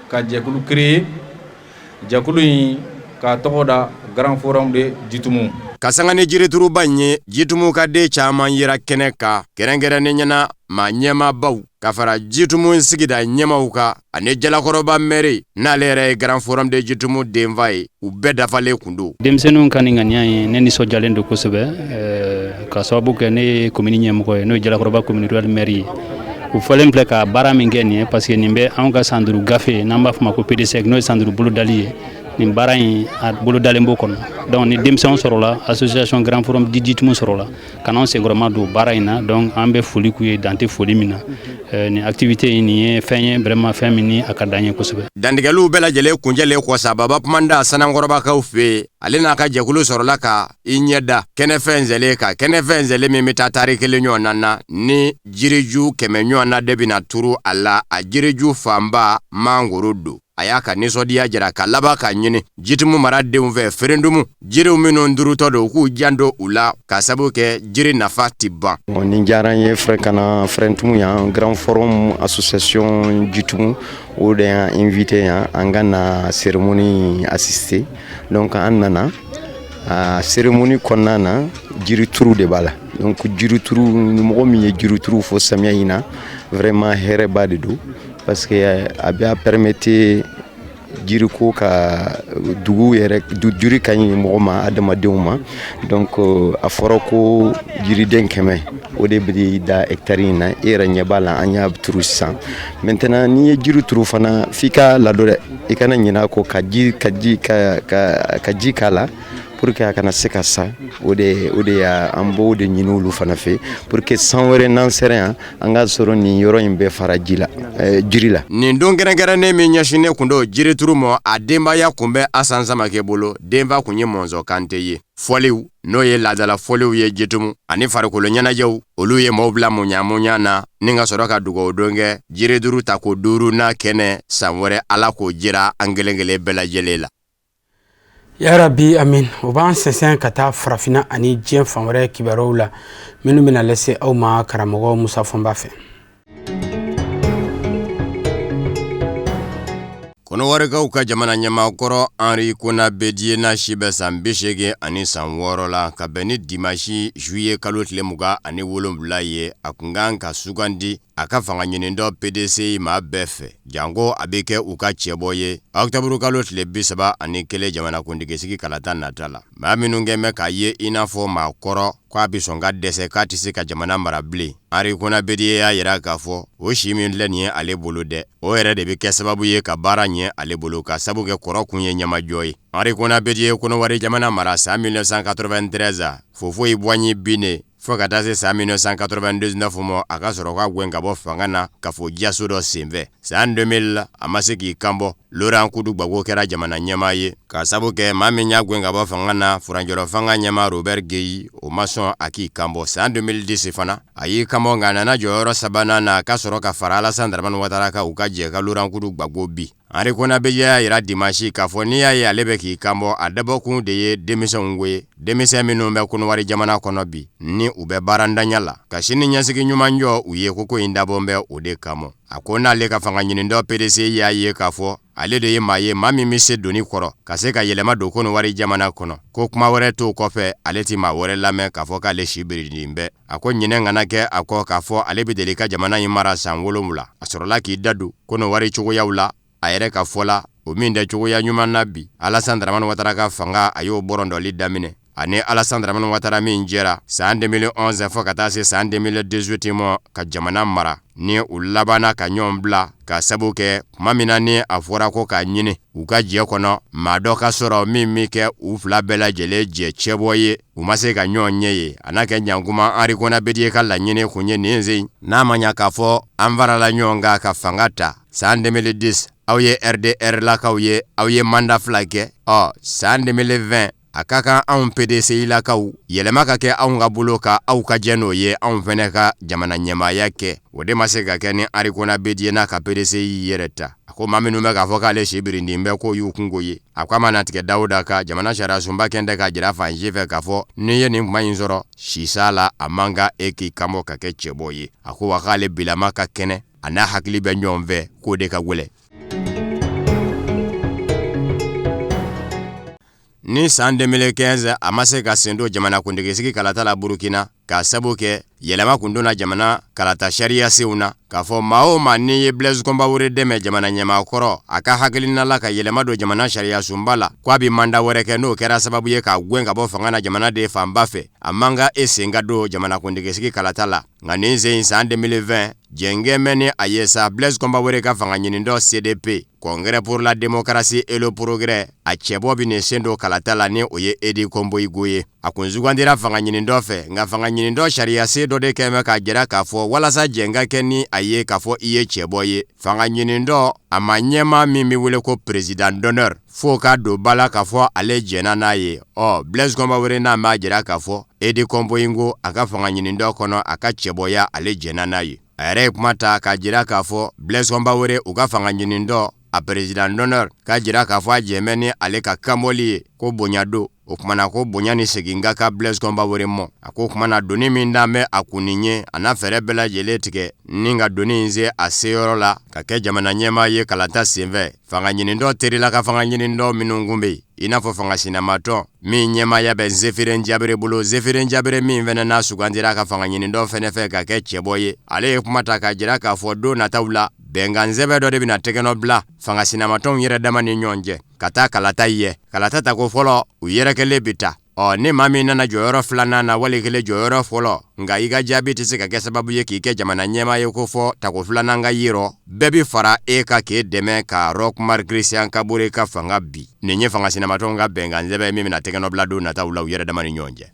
ka jɛkulu créer, jɛkulu in k'a tɔgɔ da Grand Forum de Jitumu. Ka sanga ni jirituruba in ye, Jitumu ka den caman yera kɛnɛ kan, kɛrɛnkɛrɛnnen ɲɛna maa ɲɛmaabaw ka fara Jitumu sigida ɲɛmaw kan ani Jalakɔrɔba mɛri, n'ale yɛrɛ ye Grand Forum de Jitumu denfa ye, u bɛɛ dafalen kun don. Denmisɛnninw ka nin ŋaniya ye, ne nisɔndiyalen don kosɛbɛ, ka sababu kɛ ne ye komini ɲɛmɔgɔ ye, n'o ye Jalakɔrɔba commune rurale maire ye. U fɔlen filɛ ka baara min kɛ nin ye, parce que nin bɛ anw ka san 5 gafe, n'an b'a fɔ ma ko PDSEC, n'o ye san 5 bolodali ye. Nin baara in a bolodalen b'o kɔnɔ. Donc ni denmisɛnw sɔrɔla, association Grand Forum di Jitumu sɔrɔla ka n'anw senkɔrɔma don baara in na, donc an bɛ foli k'u ye dan tɛ foli min na. Nin activité in, nin ye fɛn ye vraiment, fɛn min ni a ka d'an ye kosɛbɛ. Dantigɛliw bɛɛ lajɛlen kuncɛlen kɔ sa, Baba Kumanda Sanankɔrɔbakaw fɛ yen, ale n'a ka jɛkulu sɔrɔla ka i ɲɛ da kɛnɛ fɛnsɛlen kan, kɛnɛ fɛnsɛlen min bɛ taa tari kelen ɲɔgɔn na, ni jiriju 100 ɲɔgɔn na de bɛna turu a la. A jiriju fanba mangoro don. A y'a ka nisɔndiya jira ka laban k'a ɲini Jitumu mara denw fɛ, Ferendumu jiriw minnu turutɔ don, u k'u janto u la, ka sabu kɛ jiri nafa tɛ ban. Nin diyara n ye fɛrɛ ka na Ferentumu yan. Grand Forum association Jitumu, o de y'an invité yan an ka na cérémonie assister. Donc an nana a cérémonie kɔnɔna na, jirituru de b'a la. Donc jirituru, mɔgɔ min ye jirituru fɔ samiya in na, vraiment hɛrɛba de don, parce que a b'a permettre jiriko ka dugu yɛrɛ. Jiri ka ɲi mɔgɔ ma, adamadenw ma. Donc a fɔra ko jiriden 100, o de bɛ da hectare in na. E yɛrɛ ɲɛ b'a la, an y'a turu sisan. Maintenant, n'i ye jiri turu fana, f'i ka ladon dɛ. I kana ɲinɛ a kɔ ka ji ka ji ka ka ka ji k'a la pour que a kana se ka sa. O de y'a an b'o de ɲini olu fana fɛ pour que san wɛrɛ n'an sera yan, an ka sɔrɔ nin yɔrɔ in bɛɛ fara ji la, jiri la. Nin don kɛrɛnkɛrɛnnen min ɲɛsinnen kun don jirituru ma, a denbaya kun bɛ Asan Samakɛ bolo. Denfa kun ye Mɔnzɔn Kante ye. Fɔliw, n'o ye laadala fɔliw ye Jitumu, ani farikolo ɲɛnajɛw, olu ye maaw bila muɲa na ni ka sɔrɔ ka dugawu don kɛ jiriduru tako duuru n'a kɛnɛ. San wɛrɛ, Ala k'o jira an kelen kelen bɛɛ lajɛlen la. Yarabi, amin. O b'an sɛnsɛn ka taa Farafinna ani diɲɛ fan wɛrɛ kibaruyaw la, minnu bɛna lase aw ma karamɔgɔ Musa Fɔnba fɛ. Kɔnɔwarikaw ka jamana ɲɛmaakɔrɔ Henri Konan Bédié n'a si bɛ san 86 la, ka bɛn ni dimanche juillet kalo tile 27 ye, a kun kan ka sugandi a ka fanga ɲinitɔn PDCI maa bɛɛ fɛ, janko a bɛ kɛ u ka cɛbɔ ye octobre kalo tile 31 jamanakuntigisigi kalata nata la. Maa minnu kɛn bɛ k'a ye i n'a fɔ maa kɔrɔ, k'a bɛ sɔn ka dɛsɛ, k'a tɛ se ka jamana mara bilen, Henri Konan Bédié y'a yira k'a fɔ o si min filɛ nin ye ale bolo dɛ, o yɛrɛ de bɛ kɛ sababu ye ka baara ɲɛ ale bolo, ka sabu kɛ kɔrɔ kun ye ɲɛmajɔ ye. Henri Konan Bédié ye Kɔnɔwari jamana mara san 1993, Houphouët Boigny binnen, fo ka taa se san 1999 ma, a ka sɔrɔ ka gɛn ka bɔ fanga na ka fɔ jaso dɔ senfɛ. San 2000, a ma se k'i kanbɔ, Laurent Koudou Gbagbo kɛra jamana ɲɛmaa ye, ka sabu kɛ maa min y'a gɛn ka bɔ fanga na, furancɛrɔ fanga ɲɛmaa Robert Gueï, o ma sɔn a k'i kanbɔ. San 2010 fana, a y'i kanbɔ, nka a nana jɔyɔrɔ sabanan na, a ka sɔrɔ ka fara Alassane Dramane Ouattara kan, u ka jɛ ka Laurent Koudou Gbagbo bin. Henri Konan Bédié y'a yira dimanche k'a fɔ n'i y'a ye ale bɛ k'i kanbɔ, a dabɔkun de ye denmisɛnw ko ye, denmisɛn minnu bɛ Kɔnɔwari jamana kɔnɔ bi ni u bɛ baarantanya la, ka sini ɲɛsigi ɲuman jɔ u ye. Ko in dabɔ bɛ o de kama. A ko n'ale ka fanga ɲinitɔn PDCI y'a ye k'a fɔ ale de ye maa ye, maa min bɛ se doni kɔrɔ ka se ka yɛlɛma don Kɔnɔwari jamana kɔnɔ, ko kuma wɛrɛ t'o kɔfɛ, ale tɛ maa wɛrɛ lamɛn k'a fɔ k'ale si birindin bɛɛ. A ko ɲinɛ kana kɛ a kɔ k'a fɔ ale bɛ deli ka jamana in mara san 7. A sɔrɔla k'i da don Kɔnɔwari cogoyaw la, a yɛrɛ ka fɔ la, o min tɛ cogoya ɲuman na bi. Alassane Dramane Ouattara ka fanga, a y'o bɔrɔndɔli daminɛ ani Alassane Dramane Ouattara min jɛra san 2011 fo ka taa se san 2018 ma ka jamana mara, ni u labanna ka ɲɔgɔn bila, ka sabu kɛ tuma min na ni a fɔra ko k'a ɲini u ka jɛ kɔnɔ maa dɔ ka sɔrɔ min bɛ kɛ u fila bɛɛ lajɛlen jɛ cɛbɔ ye, u ma se ka ɲɔgɔn ɲɛ ye. A n'a kɛ ɲankuma, Henri Konan Bédié ka laɲini kun ye nin sen, n'a ma ɲa k'a fɔ an farala ɲɔgɔn kan ka fanga ta san 2010, aw ye RDR lakaw ye, aw ye mandat 2 kɛ, ɔ san 2020, a ka kan anw PDCI lakaw yɛlɛma ka kɛ anw ka bolo ka aw ka jɛ n'o ye, anw fɛnɛ ka jamana ɲɛmaaya kɛ. O de ma se ka kɛ ni Henri Konan Bédié n'a ka PDCI yɛrɛ ta. A ko maa minnu bɛ k'a fɔ k'ale si birindin bɛ, k'o y'u kungo ye. A ko a mana tigɛ Dawuda ka jamana sariya sunba kɛn tɛ k'a jira fan si fɛ k'a fɔ n'i ye nin kuma in sɔrɔ sisa la, a man kan e k'i kanbɔ ka kɛ cɛbɔ ye. A ko wa k'ale bilama ka kɛnɛ, a n'a hakili bɛ ɲɔgɔn fɛ, k'o de ka gwɛlɛ. Ni san 2015, a ma se ka sen don jamanakuntigisigi kalata la Burukina, k'a sabu kɛ yɛlɛma kun donna jamana kalata sariya senw na, k'a fɔ maa o maa n'i ye Blaise Compaoré dɛmɛ, jamana ɲɛmaa kɔrɔ, a ka hakilina la ka yɛlɛma don jamana sariya sunba la, k'a bɛ mandat wɛrɛ kɛ, n'o kɛra sababu ye k'a gɛn ka bɔ fanga na jamana den fanba fɛ, a man kan e sen ka don jamanakuntigisigi kalata la. Nka nin sen san 2020, jɛnkɛ mɛn ni a ye sa, Blaise Compaoré ka fanga ɲinitɔn CDP, Congrès pour la démocratie et le progrès, a cɛbɔ bɛ nin sen don kalata la, ni o ye Eddie Komboigo ye. A kun sugandira fanga ɲinitɔn fɛ, nka fanga ɲinitɔn sariya sen dɔ de kɛn bɛ k'a jira k'a fɔ walasa jɛn ka kɛ ni a ye k'a fɔ i ye cɛbɔ ye, fanga ɲinitɔn a ma ɲɛmaa min bɛ wele ko président d'honneur, fo ka don ba la k'a fɔ ale jɛnna n'a ye. Ɔ Blaise Compaoré n'a m'a jira k'a fɔ Eddie Komboigo, a ka fanga ɲinitɔn kɔnɔ, a ka cɛbɔya, ale jɛnna n'a ye. A yɛrɛ ye kuma ta k'a jira k'a fɔ Blaise Compaoré, u ka fanga ɲinitɔn, a président d'honneur, k'a jira k'a fɔ a jɛmɛ ni ale ka kanbɔli ye, ko bonya don. O kumana ko bonya ni segin ka kan Blaise Compaoré mɔ. A ko kumana doni min dan bɛ a kunnin ye, a n'a fɛɛrɛ bɛɛ lajɛlen tigɛ ni ka doni in se a seyɔrɔ la ka kɛ jamana ɲɛmaa ye kalata senfɛ. Fanga ɲinitɔn terila ka fanga ɲinitɔn minnu kun bɛ yen, i n'a fɔ fanga sinamatɔn min ɲɛmaaya bɛ Zéphirin Diabré bolo, Zéphirin Diabré min fɛnɛ n'a sugandira ka fanga ɲinitɔn fɛnɛ fɛ ka kɛ cɛbɔ ye, ale ye kuma ta k'a jira k'a fɔ don nataw la, bɛnkan sɛbɛn dɔ de bɛna tɛgɛnɔ bila fanga sinamatɔnw yɛrɛ dama ni ɲɔgɔn cɛ ka taa kalata ye. Kalata tako fɔlɔ, u yɛrɛkɛlen bɛ ta. Ɔ ni maa min nana jɔyɔrɔ filanan na wali kelen jɔyɔrɔ fɔlɔ, nka i ka jaabi tɛ se ka kɛ sababu ye k'i kɛ jamana ɲɛmaa ye ko fɔ tako filanan ka yirɔ, bɛɛ bɛ fara e kan k'e dɛmɛ ka Roch Marc Christian Kabore ka fanga bin. Nin ye fanga sinamatɔnw ka bɛnkan sɛbɛn ye min bɛna tɛgɛnɔbila don nataw la u yɛrɛ dama ni ɲɔgɔn cɛ.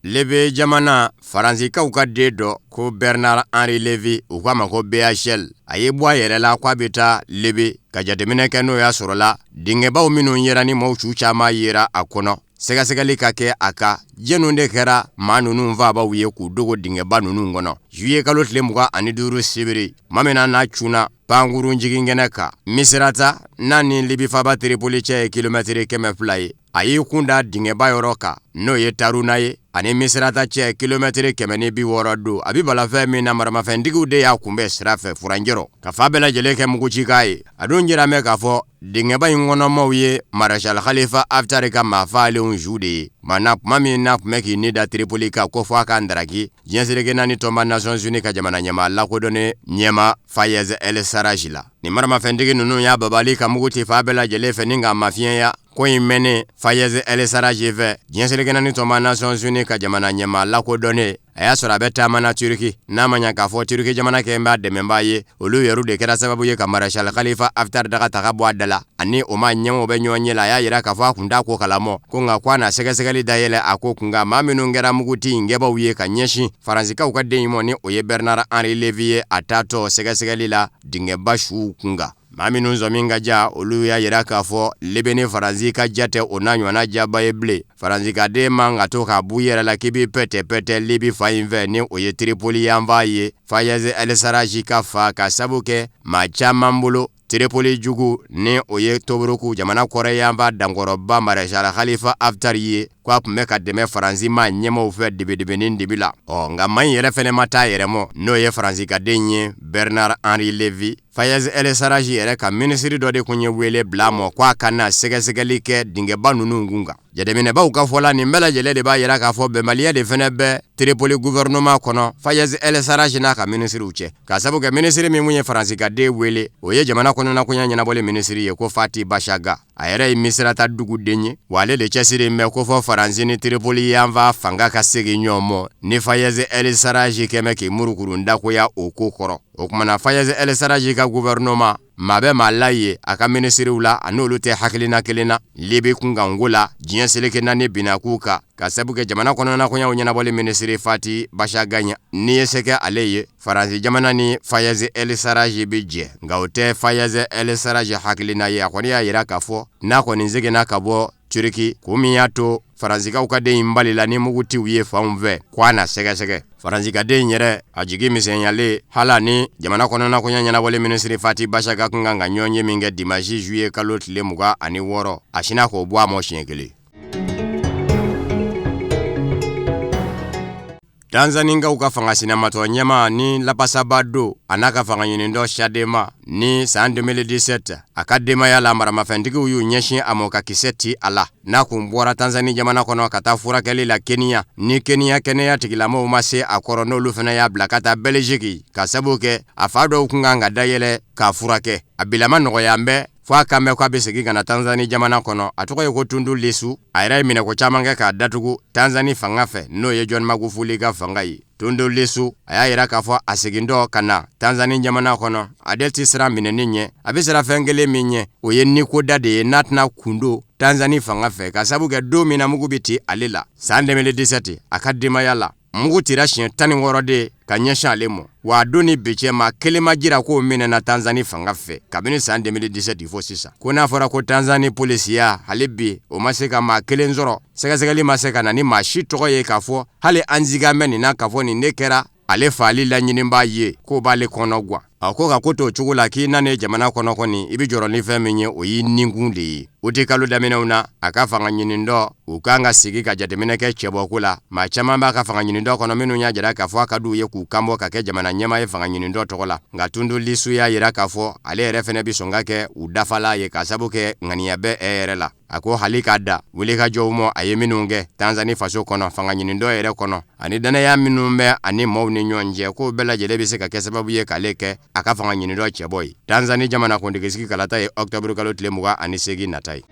Libi jamana Faransikaw ka den dɔ ko Bernard Henri Levy, u k'a ma ko BHL, a ye bɔ a yɛrɛ la k'a bɛ taa Libi ka jateminɛ kɛ n'o y'a sɔrɔla dingɛbaw minnu yera ni maaw su caman yera a kɔnɔ, sɛgɛsɛgɛli ka kɛ a kan jɛnw de kɛra maa ninnu faabaw ye k'u dogo dingɛba ninnu kɔnɔ. Juillet kalo tile 25 sibiri, tuma min na n'a cunna pankurun jiginkɛnɛ kan Misirata n'a ni Libi faaba Tiripoli cɛ ye kilomɛtiri 200 ye, a y'i kun da dingɛba yɔrɔ kan n'o ye Taruna ye, ani Misirata cɛ kilomɛtiri 160 don. A bɛ bala fɛn min na, maramafɛntigiw de y'a kunbɛn sira fɛ furancɛ rɔ ka fan bɛɛ lajɛlen kɛ mugucikan ye. A dun jira mɛn k'a fɔ dingɛba in kɔnɔmaw ye Maréchal Khalifa Haftar ka maa faalenw su de ye. Maana tuma min n'a tun bɛ k'i ni da Tiripoli kan ko fɔ a ka ndaraki diɲɛ seleke naani tɔnba Nations Unies ka jamana ɲɛmaa lakodɔnnen ɲɛmaa Fayez El Sarraj la, nin maramafɛntigi ninnu y'a babali ka mugu ci fan bɛɛ lajɛlen fɛ ni k'a mafiɲɛya. Ko in mɛnnen Fayez El Sarraj fɛ, diɲɛ seleke naani tɔnba Nations Unies ka jamana ɲɛmaa lakodɔnnen, a y'a sɔrɔ a bɛ taama na Turki, n'a ma ɲa k'a fɔ Turki jamana kɛlen b'a dɛmɛbaa ye, olu yɛrɛ de kɛra sababu ye ka Maréchal Khalifa Haftar daga ta ka bɔ a da la, ani o maa ɲɛmaaw bɛ ɲɔgɔn ye la. A y'a yira k'a fɔ a kun t'a ko kalamɔ ko nka ko a na sɛgɛsɛgɛli dayɛlɛ a ko kun kan, maa minnu kɛra muguti in kɛbaaw ye ka ɲɛsin Faransikaw ka den in mɔ ni o ye Bernard Henri Levy ye, a taatɔ sɛgɛsɛgɛli la dingɛba suw kun kan. Maa minnu sɔmi ka ja, olu y'a yira k'a fɔ Libi ni Faransi ka ja tɛ o n'a ɲɔgɔnna jaba ye bilen. Faransi ka den man ka to k'a b'u yɛrɛ la k'i b'i pɛtɛ-pɛtɛ Libi fan in fɛ ni o ye Tiripoli yanfan ye, Fayez El Sarraj ka fa, ka sabu kɛ maa caman bolo Tiripoli jugu ni o ye Toburuku jamana kɔrɔn yanfan dankɔrɔba Maréchal Khalifa Haftar ye, ko a tun bɛ ka dɛmɛ Faransi maa ɲɛmaaw fɛ dibidibinin dibi la. Ɔ nka maa in yɛrɛ fɛnɛ ma taa yɛrɛ mɔ, n'o ye Faransi ka den ye Bernard Henri Levy. Fayez El Sarraj yɛrɛ ka minisiri dɔ de kun ye wele bila a ma ko a ka na sɛgɛsɛgɛli kɛ dingɛba ninnu kun kan. Jateminɛbaw ka fɔ la, nin bɛɛ lajɛlen de b'a yira k'a fɔ bɛnbaliya de fɛnɛ bɛ Tripoli gouvernement kɔnɔ Fayez El Sarraj n'a ka minisiriw cɛ, k'a sabu kɛ minisiri min kun ye Faransi ka den wele, o ye jamana kɔnɔnakoɲɛ ɲɛnabɔli minisiri ye ko Fati Bashaga. A yɛrɛ ye Misirata duguden ye, wa ale de cɛsirilen bɛ ko fɔ Faransi ni Tripoli yanfan fanga ka segin ɲɔgɔn ma ni Fayez El Sarraj kɛmɛ k'i murukurun dakoya o ko kɔrɔ. O tuma na Fayez El Sarraj ka gouvernement, maa bɛ maa la ye a ka minisiriw la, a n'olu tɛ hakilina kelen na Libi kunkanko la diɲɛ seleke naani binna k'u kan, ka sabu kɛ jamana kɔnɔnakoɲɛw ɲɛnabɔli minisiri Fati Bashaga ye. N'i ye se kɛ ale ye, Faransi jamana ni Fayez El Sarraj bɛ jɛ, nka o tɛ Fayez El Sarraj hakilina ye. A kɔni y'a yira k'a fɔ n'a kɔni seginna ka bɔ Turki, kun min y'a to Faransikaw ka den in balila ni mugutiw ye fanw fɛ, ko a na sɛgɛsɛgɛ. Faransi ka den in yɛrɛ a jigi misɛnyalen, hali ni jamana kɔnɔnakoɲɛ ɲɛnabɔli minisiri Fati Bashaga kun kan ka ɲɔgɔn ye min kɛ dimanche juillet kalo tile 26, a sinna k'o bɔ a mɔ siɲɛ kelen. Tanzanikaw ka fanga sinamatɔ ɲɛmaa ni lapasaba don, a n'a ka fanga ɲinitɔ Chadema ni san 2017 a ka denbaya la, maramafɛntigiw y'u ɲɛsin a ma ka kisɛ ci a la n'a kun bɔra Tanzani jamana kɔnɔ ka taa furakɛli la Kenya, ni Kenya kɛnɛya tigilamɔgɔw ma se a kɔrɔ, n'olu fana y'a bila ka taa Belgique, ka sabu kɛ a fa dɔw kun kan ka dayɛlɛ k'a furakɛ. A bilama nɔgɔya bɛɛ fo a kan mɛn k'a bɛ segin ka na Tanzani jamana kɔnɔ. A tɔgɔ ye ko Tundu Lissu. A yɛrɛ ye minɛko caman kɛ k'a datugu Tanzani fanga fɛ, n'o ye John Magufuli ka fanga ye. Tundu Lissu a y'a yira k'a fɔ a segintɔ ka na Tanzani jamana kɔnɔ, ale tɛ siran minɛni ɲɛ. A bɛ siran fɛn kelen min ɲɛ, o ye nikoda de ye n'a tɛna kundo Tanzani fanga fɛ, ka sabu kɛ don min na mugu bɛ ci ale la san 2017 a ka denbaya la, mugu cira siɲɛ 16 de ka ɲɛsin ale ma, wa a don ni bi cɛ maa kelen ma jira k'o minɛna Tanzani fanga fɛ kabini san 2017 fo sisan. Ko n'a fɔra ko Tanzani polisiya hali bi o ma se ka maa kelen sɔrɔ, sɛgɛsɛgɛli ma se ka na ni maa si tɔgɔ ye k'a fɔ hali an siga mɛn nin na k'a fɔ nin de kɛra ale faali laɲinibaa ye, k'o b'ale kɔnɔ gan. A ko ka ko to o cogo la k'i nanen jamana kɔnɔ kɔni, i bɛ jɔrɔ ni fɛn min ye, o y'i ninkun de ye. Uti kalo daminɛw na, a ka fanga ɲinitɔ u kan ka sigi ka jateminɛ kɛ cɛbɔko la. Maa caman b'a ka fanga ɲinitɔ kɔnɔ minnu y'a jira k'a fɔ a ka d'u ye k'u kanbɔ ka kɛ jamana ɲɛmaa ye fanga ɲinitɔ tɔgɔ la. Nka Tundu Lissu y'a jira k'a fɔ ale yɛrɛ fɛnɛ bɛ sɔn ka kɛ u dafala ye, k'a sabu kɛ ŋaniya bɛ e yɛrɛ la. A ko hali k'a da wulikajɔw mɔ a ye minnu kɛ Tanzani faso kɔnɔ fanga ɲinitɔ yɛrɛ kɔnɔ, ani dannaya minnu bɛ ani maaw ni ɲɔgɔn cɛ, k'o bɛɛ lajɛlen bɛ se ka kɛ sababu ye k'ale kɛ a ka fanga ɲinitɔ cɛbɔ ye. Tanzani jamanakuntigisigi kalata ye ɔkutɔburu kalo tile 28 nata. sankɔrɔta ye.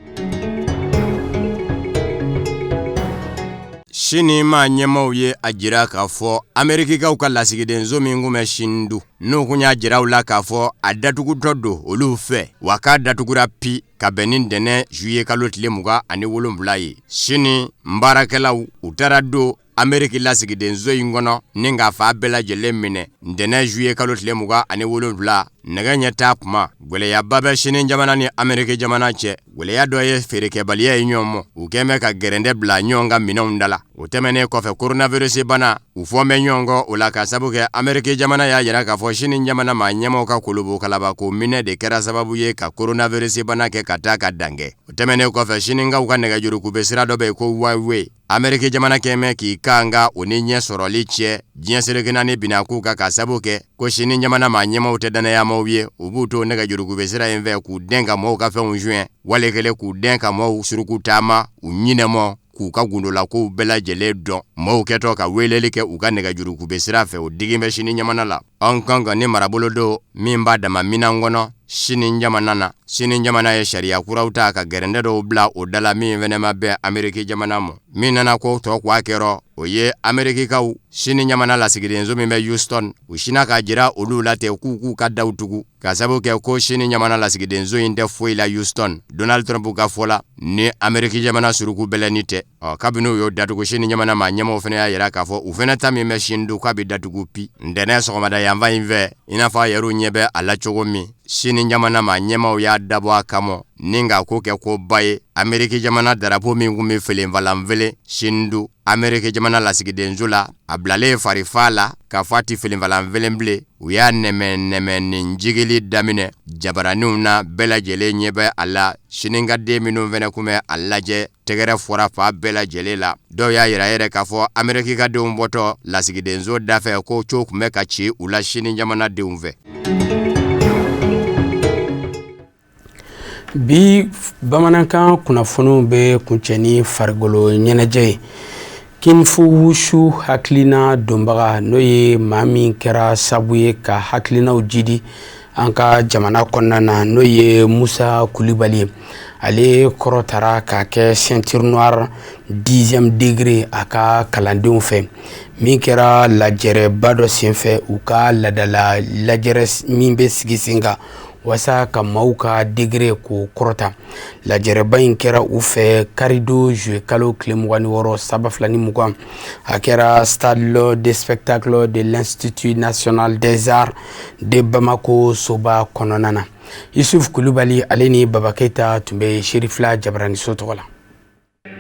Sini maa ɲɛmaaw ye a jira k'a fɔ Amerikikaw ka lasigidenso min kun bɛ Sindu, n'u kun y'a jira u la k'a fɔ a datugutɔ don olu fɛ, wa k'a datugura pi ka bɛn ni ntɛnɛn juillet kalo tile 27 ye. Sini baarakɛlaw u taara don Ameriki lasigidenso in kɔnɔ ni k'a fan bɛɛ lajɛlen minɛ ntɛnɛn juillet kalo tile 27 nɛgɛ ɲɛ tan kuma. Gwɛlɛyaba bɛ Sini jamana ni Ameriki jamana cɛ. Gwɛlɛya dɔ ye feerekɛbaliya ye ɲɔgɔn ma, u kɛn bɛ ka gɛrɛndɛ bila ɲɔgɔn ka minɛnw da la. O tɛmɛnen kɔfɛ, coronavirus bana, u fɔ bɛ ɲɔgɔn kɔ o la ka sabu kɛ Ameriki jamana y'a jira k'a fɔ Sini jamana maa ɲɛmaaw ka kolobokalabako minɛ de kɛra sababu ye ka coronavirus bana kɛ ka taa ka dan kɛ. O tɛmɛnen kɔfɛ, Sininkaw ka nɛgɛjurukube sira dɔ bɛ yen ko Huawei. Ameriki jamana kɛn bɛ k'i kan ka o ni ɲɛ sɔrɔli cɛ diɲɛ seleke naani binakun kan ka sabu kɛ ko Sini jamana maa ɲɛmaaw tɛ dannayamaaw ye. U b'u to nɛgɛjurukube sira in fɛ k'u dɛn ka mɔɔw ka fɛnw suɲɛ, wali kelen k'u dɛn ka mɔɔw suruku taama u ɲinɛmɔ k'u ka gundolakow bɛɛ lajɛlen dɔn. Mɔɔw kɛtɔ ka weleli kɛ u ka nɛgɛjurukube sira fɛ, o digi bɛ Sini jamana la. Hong Kong ni marabolo don min b'a dama minan kɔnɔ Sini jamana na. Sini jamana ye sariya kuraw ta ka gɛrɛndɛ dɔw bila o da la min fɛnɛ ma bɛn Ameriki jamana ma. Min nana ko tɔ k'a kɛrɔ, o ye Amerikikaw Sini jamana lasigidenso min bɛ Houston, u sinna k'a jira olu la ten k'u k'u ka daw tugu ka sabu kɛ ko Sini jamana lasigidenso in tɛ foyi la Houston, Donald Trump ka fɔ la, ni Ameriki jamana suruku bɛlɛni tɛ. Ɔ kabini u y'o datugu, Sini jamana maa ɲɛmaaw fana y'a jira k'a fɔ u fana ta min bɛ Sindu k'a bɛ datugu pi ntɛnɛn sɔgɔmada yanfan in fɛ. I n'a fɔ a yɛrɛw ɲɛ bɛ a la cogo min, Sini jamana maa ɲɛmaaw y'a dabɔ a kama ni k'a ko kɛ koba ye. Ameriki jamana darapo min tun bɛ felenfalanfelen Sindu Ameriki jamana lasigidenso la, a bilalen farifa la k'a fɔ a tɛ felenfalanfelen bilen. U y'a nɛmɛ nɛmɛ ni jigili daminɛ jabaraninw na, bɛɛ lajɛlen ɲɛ bɛ a la. Sininkaden minnu fana tun bɛ a lajɛ, tɛgɛrɛ fɔra fan bɛɛ lajɛlen la. Dɔw y'a yira yɛrɛ k'a fɔ Ameriki ka denw bɔtɔ lasigidenso dafɛ ko co tun bɛ ka ci u la Sini jamana denw fɛ. Bi bamanankan kunnafoniw bɛ kuncɛ ni farikolo ɲɛnajɛ ye. Kung Fu Wushu hakilina donbaga, n'o ye maa min kɛra sabu ye ka hakilinaw jidi an ka jamana kɔnɔna na, n'o ye Musa Kulibali ye, ale kɔrɔtara ka kɛ ceinture noire 10e degré a ka kalandenw fɛ, min kɛra lajɛrɛba dɔ senfɛ, u ka ladala lajɛrɛ min bɛ sigi sen kan walasa ka maaw ka degré k'o kɔrɔta. Lajɛrɛba in kɛra u fɛ karidon juillet kalo tile 26 2020. A kɛra stade de spectacle de l'Institut national des arts de Bamako soba kɔnɔna na. Yusuf Kulubali, ale ni Baba Keyita tun bɛ Serifila jabaraniso tɔgɔ la.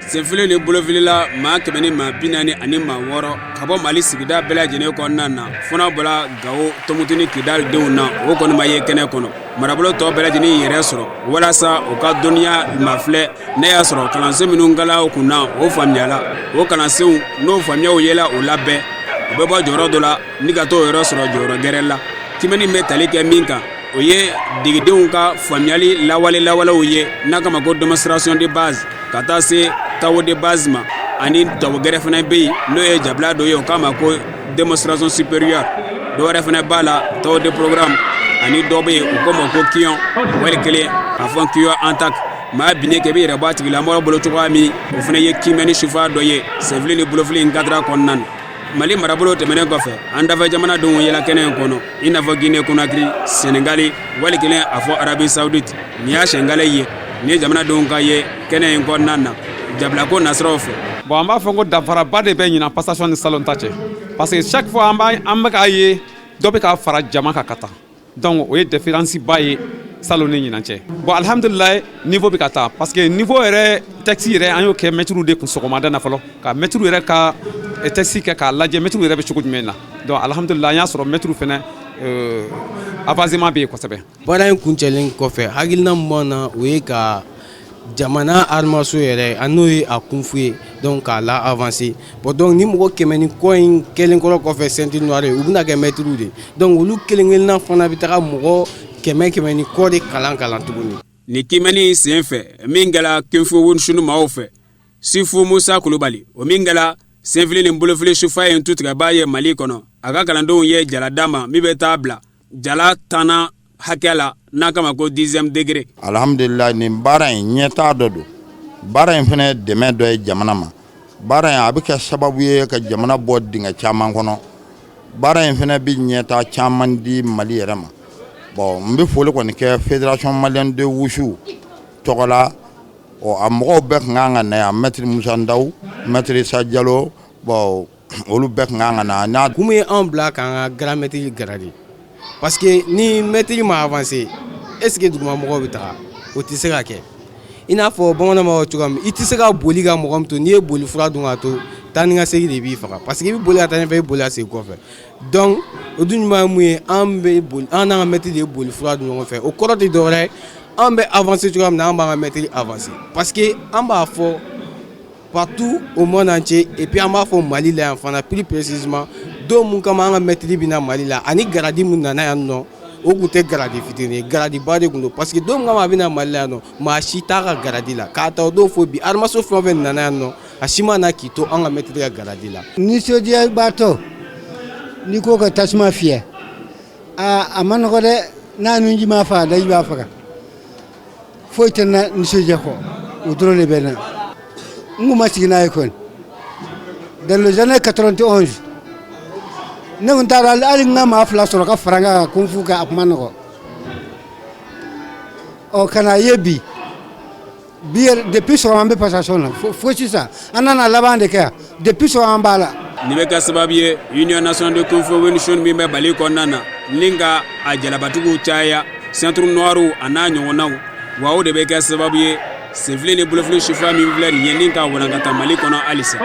Senfili ni bolofili la, maa kɛmɛ ni maa bi naani ani maa wɔɔrɔ ka bɔ Mali sigida bɛɛ lajɛlen kɔnɔna na, fo n'a bɔra Gawo, Tɔnbukutu ni Kidali denw na, o kɔni ma ye kɛnɛ kɔnɔ. Marabolo tɔ bɛɛ lajɛlen yɛrɛ sɔrɔ walasa u ka dɔnniya mafilɛ, n'a y'a sɔrɔ kalansen minnu kɛla u kun na, o faamuyala. O kalansenw n'o faamuyaw yela u la bɛɛ, u bɛ bɔ jɔyɔrɔ dɔ la ni ka t'o yɔrɔ sɔrɔ jɔyɔrɔ gɛrɛ la. Kimɛni bɛ tali kɛ min kan, o ye degedenw ka faamuyali lawale lawalew ye, n'a kama ko démonstration de base, ka taa se tao de base ma. Ani tao gɛrɛ fana bɛ yen, n'o ye jabila dɔ ye, o k'a ma ko démonstration supérieure. Dɔ wɛrɛ fana b'a la, tao de programme. Ani dɔ bɛ yen, o k'o ma ko kihon, wali kelen a fɔ kihon attaque, maa binnen kɛ i bɛ yɛrɛ bɔ a tigilamɔgɔ bolo cogoya min, o fana ye kimɛni sufa dɔ ye senfili ni bolofili in cadre kɔnɔna na. Mali marabolo tɛmɛnen kɔfɛ, an dafɛ jamanadenw yela kɛnɛ in kɔnɔ, i n'a fɔ Guinée Conakry, Senegali, wali kelen a fɔ Arabie Saoudite. Nin y'a siɲɛ kelen ye ni jamanadenw ka ye kɛnɛ in kɔnɔna na jabilako nasiraw fɛ. Bon, an b'a fɔ ko danfaraba de bɛ ɲinan passation ni salon ta cɛ, parce que chaque fois an b'a an bɛ k'a ye dɔ bɛ ka fara jama kan ka taa. Donc o ye différence ba ye salon ni ɲinan cɛ. Bon, alhamdulilayi, niveau bɛ ka taa, parce que niveau yɛrɛ test yɛrɛ, an y'o kɛ maître de kun sɔgɔmada na fɔlɔ, ka maître yɛrɛ ka test kɛ k'a lajɛ maître yɛrɛ bɛ cogo jumɛn na. Donc alhamdulilayi, an y'a sɔrɔ maître fɛnɛ avancement bɛ yen kosɛbɛ. Baara in kuncɛlen kɔfɛ, hakilina min b'an na, o ye ka jamana arts martiaux yɛrɛ, an n'o ye a kung fu ye, donc k'a la avancer. Bon, donc ni mɔgɔ kɛmɛ ni kɔ in kɛlen kɔrɔ kɔfɛ ceinture noire ye, u bɛna kɛ maître de. Donc olu kelen kelenna fana bɛ taga mɔgɔ kɛmɛ kɛmɛ ni kɔ de kalan kalan tuguni. Nin kimɛni sen fɛ min kɛra Kung Fu Wushu maaw fɛ, Sifu Musa Kulubali, o min kɛra senfili ni bolofili sufa in tutigɛbaa ye Mali kɔnɔ, a ka kalandenw ye jala d'a ma min bɛ taa bila jala tanna. hakɛ la n'a kama ko dixième degré. Alhamdulillah, nin baara in ɲɛtaa dɔ don. Baara in fana ye dɛmɛ dɔ ye jamana ma. Baara in a bɛ kɛ sababu ye ka jamana bɔ dingɛ caman kɔnɔ. Baara in fana bɛ ɲɛtaa caman di Mali yɛrɛ ma. Bon, n bɛ foli kɔni kɛ Fédération malienne de wushu tɔgɔ la. Ɔ, a mɔgɔw bɛɛ tun kan ka na yan, maître Musa Ndaw, maître Issa Diallo. Bon, olu bɛɛ tun kan ka na n'a. Kun min ye anw bila k'an ka grand maître grader, parce que ni maître ma avancer, est ce que duguma mɔgɔw bɛ taga? O tɛ se ka kɛ. I n'a fɔ bamananw b'a fɔ cogoya min, i tɛ se ka boli ka mɔgɔ min to, n'i ye boli fura dun ka to, taa ni ka segin de b'i faga, parce que i bɛ boli ka taa ɲɛfɛ, i bɛ boli ka segin kɔfɛ. Donc o dun ɲuman ye mun ye? An bɛ boli, an n'an ka maître de ye boli fura dun ɲɔgɔn fɛ. O kɔrɔ tɛ dɔwɛrɛ ye, an bɛ avancer cogoya min na, an b'an ka maître avancer, parce que an b'a fɔ partout au monde entier, et puis an b'a fɔ Mali la yan fana plus précisément. Don mun kama an ka maître bɛ na Mali la, ani grade mun nana yan nɔ, o tun tɛ grade fitinin ye, grade ba de tun don, parce que don min kama a bɛ na Mali la yan nɔ, maa si t'a ka grade la. K'a ta o don fo bi, armaso fɛn o fɛn nana yan nɔ, a si ma na k'i to an ka maître ka grade la. Nisɔndiyabaatɔ, n'i ko ka tasuma fiyɛ, aa, a ma nɔgɔ dɛ. N'a nunji m'a faga, daji b'a faga. Foyi tɛ na nisɔndiya kɔ, o dɔrɔn de bɛ na. N kun ma sigi n'a ye kɔni. Dans les années 91, ne kun t'a dɔn hali n ka maa fila sɔrɔ ka fara n kan ka kung fu kɛ, a kun ma nɔgɔ. Ɔ, ka na ye bi bi yɛrɛ, depuis sɔgɔma an bɛ passation na fo sisan, an nana laban de kɛ yan. Depuis sɔgɔma an b'a la. Nin bɛ kɛ sababu ye, Union nationale de kung fu Wing Chun min bɛ Mali kɔnɔna na, ni ka a jalabatigiw caya, ceinture noire a n'a ɲɔgɔnnaw. Wa o de bɛ kɛ sababu ye, senfili ni bolofili sifa min filɛ nin ye, ni ka walankata Mali kɔnɔ halisa.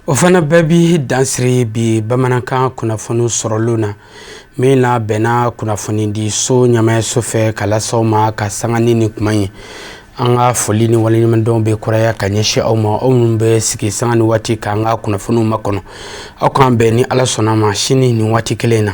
O fana bɛɛ bi dansiri bi bamanankan kunnafoni sɔrɔlenw na, min na bɛnna kunnafonidi so ɲɛmaayaso fɛ ka lase aw ma ka sanga ni nin kuma ye. An ka foli ni waleɲumandɔn bɛ kuraya ka ɲɛsin aw ma, aw minnu bɛ sigi sanga ni waati k'an ka kunnafoniw makɔnɔ. Aw k'an bɛn ni Ala sɔnna ma sini nin waati kelen na.